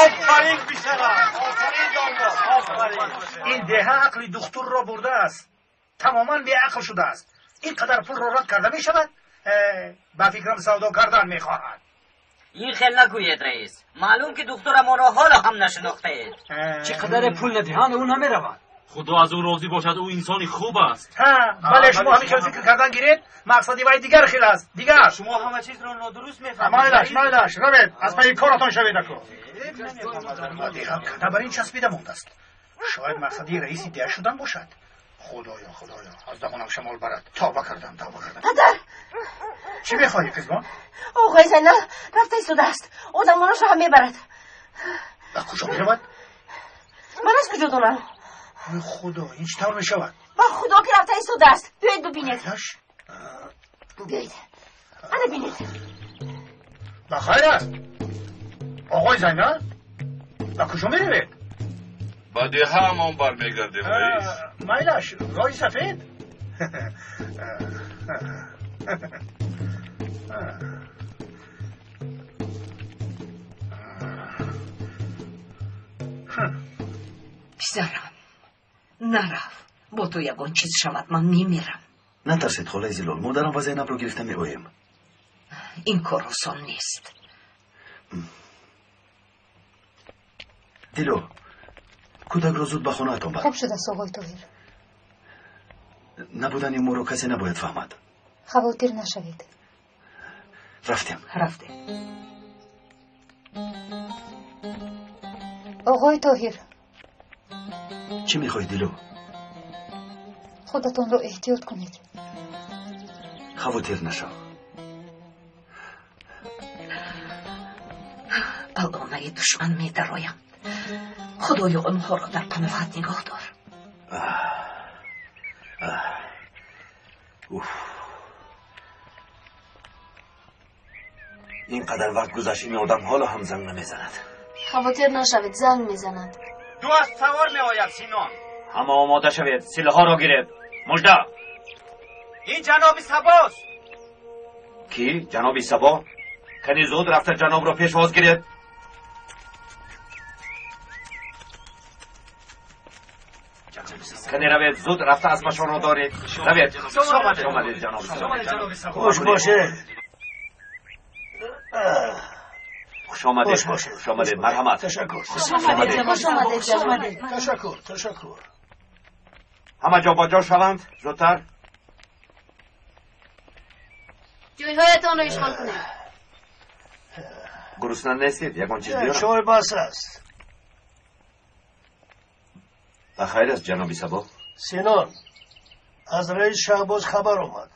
Офарин писарам, офарин домод, офарин. Ин деҳа ақли духтурро бурдааст, тамоман беақл шудааст. Ин қадар пулро рад карда мешавад? Ба фикрам савдо кардан мехоҳад. Ин хел нагӯед, раис. Маълум ки духтурамонро ҳоло ҳам нашинохтаед. Чӣ қадаре пул надиҳанд, ӯ намеравад. Худо аз ӯ розӣ бошад, ӯ инсони хуб аст. Бале, шумо ҳамин хел фикр кардан гиред, мақсади вай дигар хел аст, дигар. Шумо ҳама чизро нодуруст мефаҳмед. Майлаш, майлаш, равед, аз пайи коратон шавед ако. Деҳа када бар ин часпида мондааст. Шояд мақсади раиси деҳа шудан бошад. Худоё, худоё, аз дамонам шамол барад. Тавба кардам, тавба кардам. Падар! Чӣ мехоҳӣ, қизбон? Оғои Зайнал рафта истодааст. Одамонашро ҳам мебарад. Ба куҷо меравад? Ман аз куҷо донам? Ой худо, ин чӣ тавр мешавад? Ба худо ки рафта истодааст. Биёед бибинед. Биёед. Ана бинед. Ба хайр аст. Оғои Зайнал, ба куҷо меравед? Ба деҳаамон бармегардем, раис. Майлаш, роҳи сафед. Писарам, нарав. Бо ту ягон чиз шавад, ман мемирам. Натарсед, холаи Зилол, модарам ва Зайнабро гирифта меоем. Ин кор осон нест. Дило, кӯдакро зуд ба хонаатон бар. Хуб шудааст, оғои Тоҳир. Набудани моро касе набояд фаҳмад. Хавотир нашавед. Рафтем. Рафтем. Оғои Тоҳир. Чӣ мехоҳӣ, Дило? Худатонро эҳтиёт кунед. Хавотир нашав. Ба лонаи душман медароям. Худоё, онҳоро дар паноҳат нигоҳ дор. Ин қадар вақт гузашт, ин одам ҳоло ҳам занг намезанад. Хавотир нашавед, занг мезанад. Ду асп савор меояд, Синон. Ҳама омода шавед, силоҳҳоро гиред. Мужда. Ин ҷаноби Сабост. Кӣ? Ҷаноби Сабо? Кани зуд рафта ҷанобро пешвоз гиред. Кани равед, зуд рафта аспашонро доред. Равед. Омадед, ҷаноби Сабо. Хуш бошед. Хуш омадед. Хуш омадед. Марҳамат. Ташаккур. Хуш омадед. Хуш омадед, ҷаноб. Ташаккур, ташаккур. Ҳама ҷо ба ҷо шаванд, зудтар. Ҷойҳоятонро ишғол кунед. Гурусна нестед? Ягон чиз биёрам? Чой бас аст. Ба хайр аст, ҷаноби Сабо. Синон, аз раис Шаҳбоз хабар омад.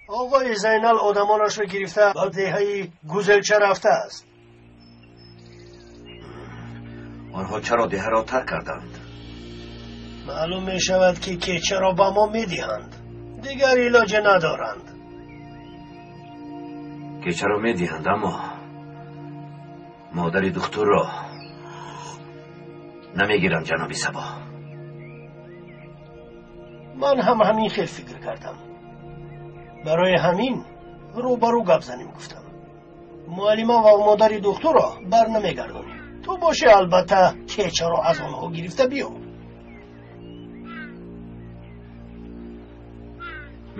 Оғои Зайнал одамонашро гирифта ба деҳаи Гузелча рафтааст. Онҳо чаро деҳаро тарк карданд? Маълум мешавад, ки кечаро ба мо медиҳанд. Дигар илоҷе надоранд. Кечаро медиҳанд, аммо модари духтурро намегиранд, ҷаноби Сабо. Ман ҳам ҳамин хел фикр кардам. Барои ҳамин рӯбарӯ гап занем гуфтам. Муаллима ва модари духтурро бар намегардонем. Ту бошӣ, албатта, кечаро аз онҳо гирифта биё.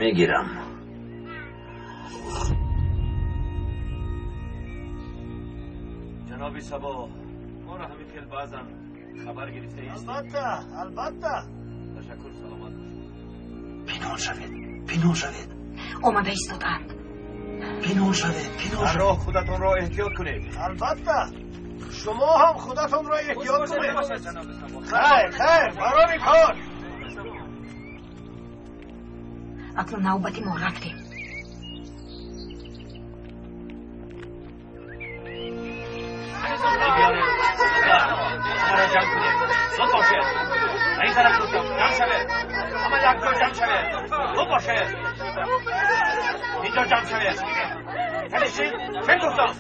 Мегирам. Ҷаноби Сабо, моро ҳамин хел баъзан хабар гирифта истед. Албатта, албатта. Ташаккур, саломат бошед. Пинҳон шавед, пинҳон шавед. Омада истодаанд. Пинҳон шавед, пинҳон шавед. Дар роҳ худатонро эҳтиёт кунед. Албатта. Шумо ҳам худатонро эҳтиёт кунед. Хайр, хайр, барори кор. Акнун навбати мо, рафтем. ҷамъ кунед, зуд бошед. Ба ин тараф гуфтам, ҷамъ шавед. Ҳама якҷо ҷамъ шавед. Зуд бошед. Инҷо ҷамъ шавед. Кани чӣ гуфтам?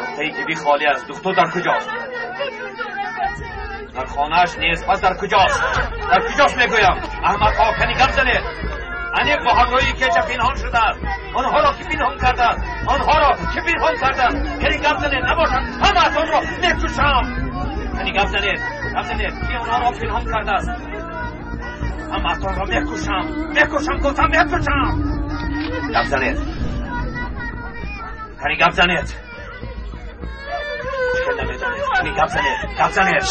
Нуқтаи тиббӣ холӣ аст. Духтур дар куҷост? Дар хонааш нест, пас дар куҷост? Дар куҷост мегӯям? Аҳмақҳо, кани гап занед. Аниқ бо ҳамроҳии кеча пинҳон шудааст. Онҳоро ки пинҳон кардааст? Онҳоро ки пинҳон кардааст? Кани гап занед, набошад ҳамаатонро мекушам. Кани гап занед, гап занед, ки онҳоро пинҳон кардааст? Ҳамаатонро мекушам, мекушам, гуфтам мекушам. Гап занед, кани гап занед. Чӣ намедонед? Кани гап занед, гап занед.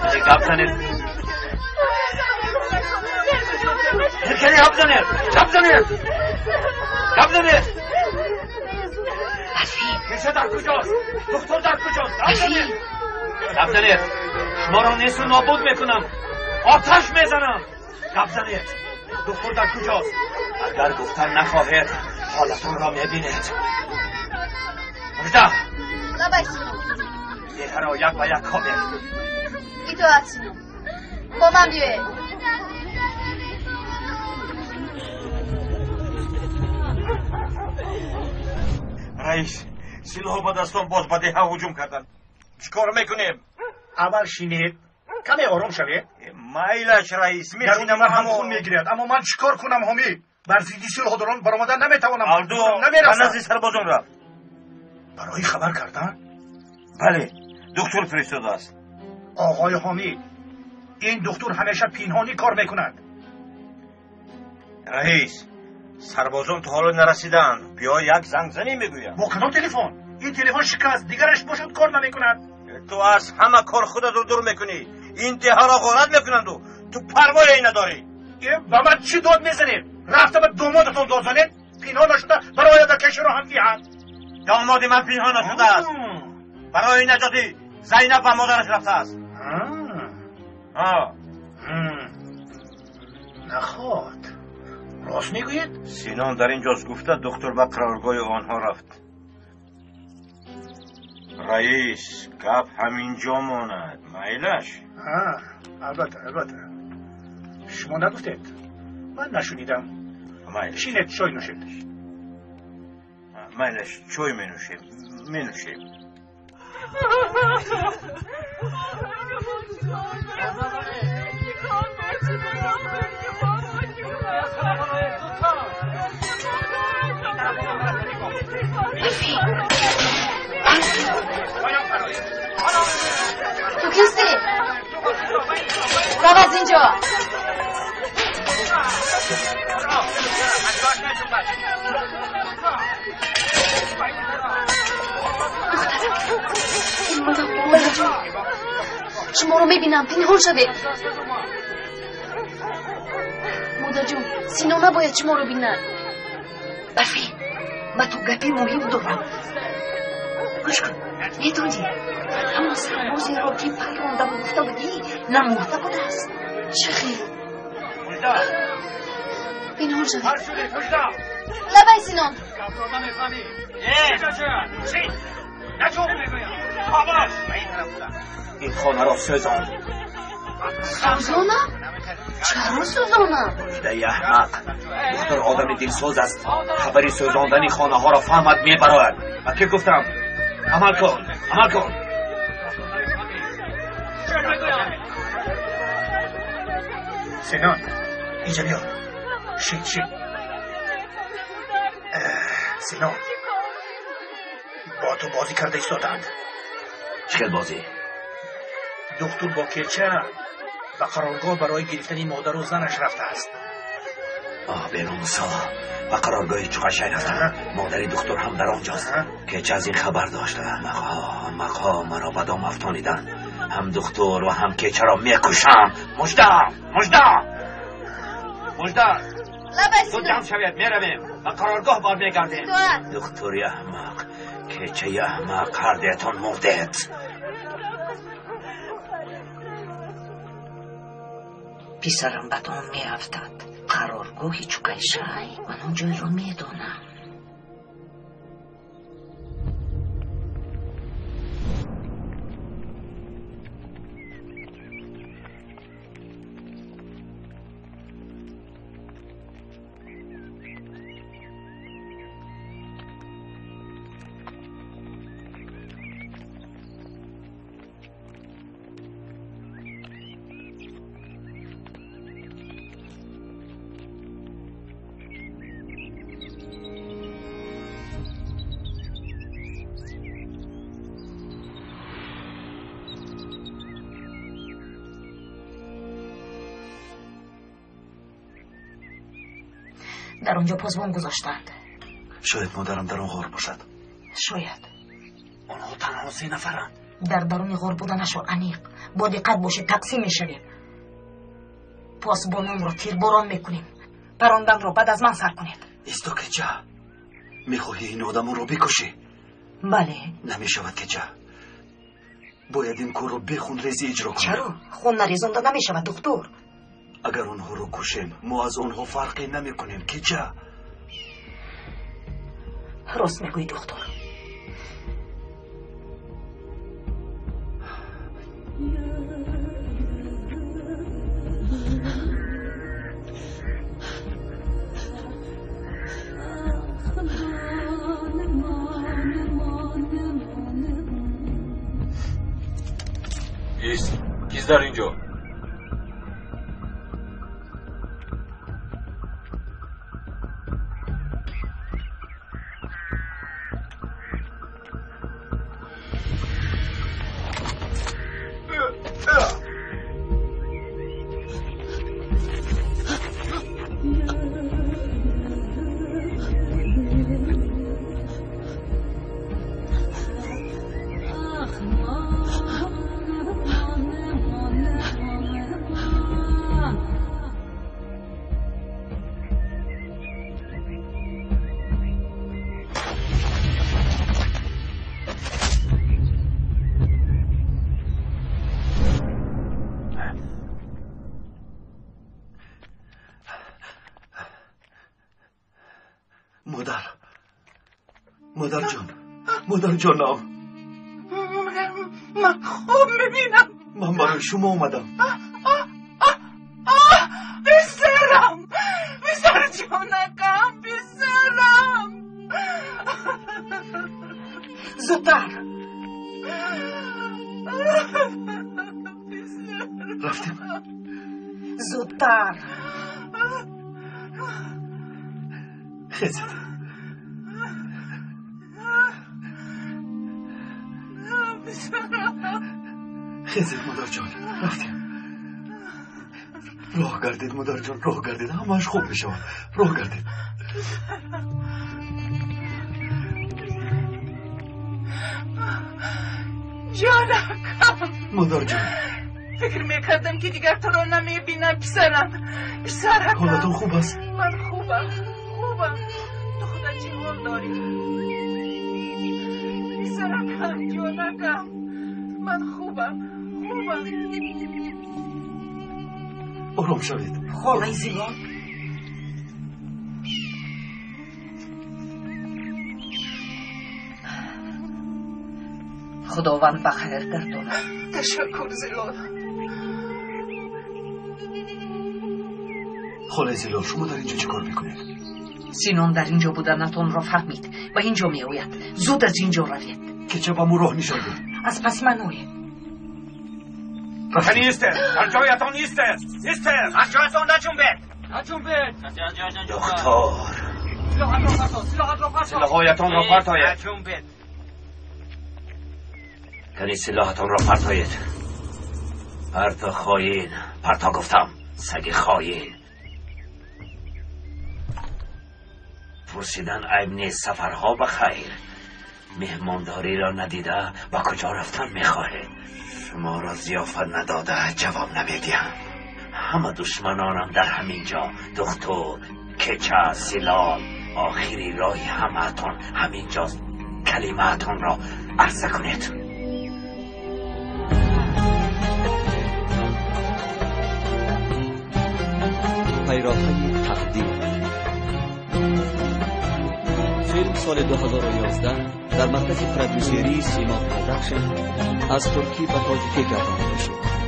Кани гап занед. Кани гап занед, гап занед, гап занед. Кеша дар куҷост? Духтур дар куҷост? Гап занед, гап занед. Шуморо несту нобуд мекунам, оташ мезанам. Гап занед. Духтур дар куҷост? Агар гуфтан нахоҳед, ҳолатонро мебинед. Мужда. Лабай Синон. Деҳаро як ба як кобед. Итоат Синон. Бо ман биёед. Раис, силоҳ ба дастон боз ба деҳа ҳуҷум карданд. Чӣ кор мекунем? Аввал шинед, каме ором шавед. Майлаш раис, мешинам, ҳам хун мегирад. Аммо ман чӣ кор кунам, ҳомӣ? Бар зидди силоҳдорон баромадан наметавонам. Алду ба назди сарбозон рафт. Барои хабар кардан? Бале, духтур фиристодааст. Оғои ҳомӣ, ин духтур ҳамеша пинҳонӣ кор мекунад. Раис, сарбозон то ҳоло нарасидаанд. Биё як занг занӣ мегӯям. Бо кадом телефон? Ин телефон шикаст, дигараш бошад кор намекунад. Ту аз ҳама кор худатро дур мекунӣ. Ин деҳаро ғорат мекунанду ту парвое надорӣ. Ба ман чӣ дод мезанед? Рафта ба домодатон дод занед? Пинҳон нашуда барояда кешаро ҳам диҳад. Домоди ман пинҳон нашудааст. Барои наҷоти Зайнаб ба модараш рафтааст. Наход, рост мегӯед? Синон дар ин ҷост гуфта духтур ба қароргоҳи онҳо рафт. Раис, гап ҳамин ҷо монад. Майлаш? Албатта, албатта. Шумо нагуфтед, ман нашунидам. Шинед, чой нӯшед. Майлаш, чой менӯшем, менӯшем. تو کیستی؟ رو از اینجا. دخترم، مادرجان، شما رو میبینم، پنهان شوید. مادرجان، سینا نباید شما رو بیند. برفی، ба ту гапи муҳим дорам. Гӯш кун, медонӣ ҳамон сарбозеро ки пайрондаму гуфта будӣ намурда будааст. Чӣ хел? Пинҳон шавед. Лабай Синон. Ин хонаро сӯзон. Сӯзонам? Чаро сӯзонам? Муждаи аҳмақ, духтур одами дилсӯз аст. Хабари сӯзондани хонаҳоро фаҳмад мебарояд. Ба кӣ гуфтам? Амал кун, амал кун. Синон, инҷа биё. Шин, шин. Синон, бо ту бозӣ карда истодаанд. Чӣ хел бозӣ? Духтур бо кеча ба қароргоҳ барои гирифтани модару занаш рафтааст. Оҳ, берунсо, ба қароргоҳи Чуқайшай рафтам. Модари духтур ҳам дар он ҷост. Кеча аз ин хабар дошта. Аҳмақҳо, аҳмақҳо маро ба дом афтониданд. Ҳам духтур ва ҳам кечаро мекушам. Мужда, мужда, мужда. Зуд ҷамъ шавед, меравем. Ба қароргоҳ бармегардем. Духтури аҳмақ, кечаи аҳмақ, ҳардуятон мурдед. Писарам ба дом меафтад. Қароргоҳи Чукайшай. Ман он ҷойро медонам. Дар он ҷо посбон гузоштаанд. Шояд модарам дар он ғор бошад. Шояд. Онҳо танҳо 3 нафаранд. Дар даруни ғор буданашон аниқ. Бо диққат бошед, тақсим мешавем. Посбононро тирборон мекунем. Паронданро баъд аз ман сар кунед. Исто, Кеча. Мехоҳӣ ин одамонро бикушӣ? Бале. Намешавад, Кеча. Бояд ин корро бехунрезӣ иҷро кунем. Чаро? Хун нарезонда намешавад, духтур. Агар онҳоро кушем, мо аз онҳо фарқе намекунем, Кеча. Рост мегӯӣ, духтур. Ист, кист дар ин ҷо? مادر جان، مادر جانم، من خوب میبینم. من برای شما اومدم. پسرم، پسر جانکم، پسرم. زودتر. رفتیم. زودتر. خیزد. خیزید مادر جان، رفتیم. راه گردید مادر جان، راه گردید، همش خوب میشود. راه گردید. جانکم. مادر جان، فکر میکردم که دیگر تو رو نمیبینم. پسرم، پسرم. حالتون خوب است؟ من خوبم، خوبم. تو خدا چه حال داری؟ پسرکم، جانکم، من خوبم، خوبم. آرام شوید. خاله زیبا. خداوند به خیر گرداند. تشکر زلال. خاله زلال، شما در اینجا چه کار میکنید؟ سینون در اینجا بودنتون را فهمید و اینجا می آید. زود از اینجا روید. که چه با مو راه نشان دید. از پس من آید. نیسته، در جایتان نیسته، نیسته، از جایتان نجنبید، نجنبید. دکتر، سلاحهایتان را پرتایید. کنی سلاحتان را پرتایید. پرتا خاین، پرتا گفتم، سگ خاین. پرسیدن عیب نیست، سفرها به خیر. مهمانداری را ندیده با کجا رفتن میخواهید؟ شما را ضیافت نداده جواب نمیدیم. همه دشمنانم در همین جا، دکتر، کچه، سیلال. آخری راه همه‌تان همینجاست. کلمه‌تان را عرضه کنید. پیراهای تقدیر. فیلم سال 2011 در مرکز پرودیوسری سیما پروداکشن از ترکی به تاجیکی گردانده شد.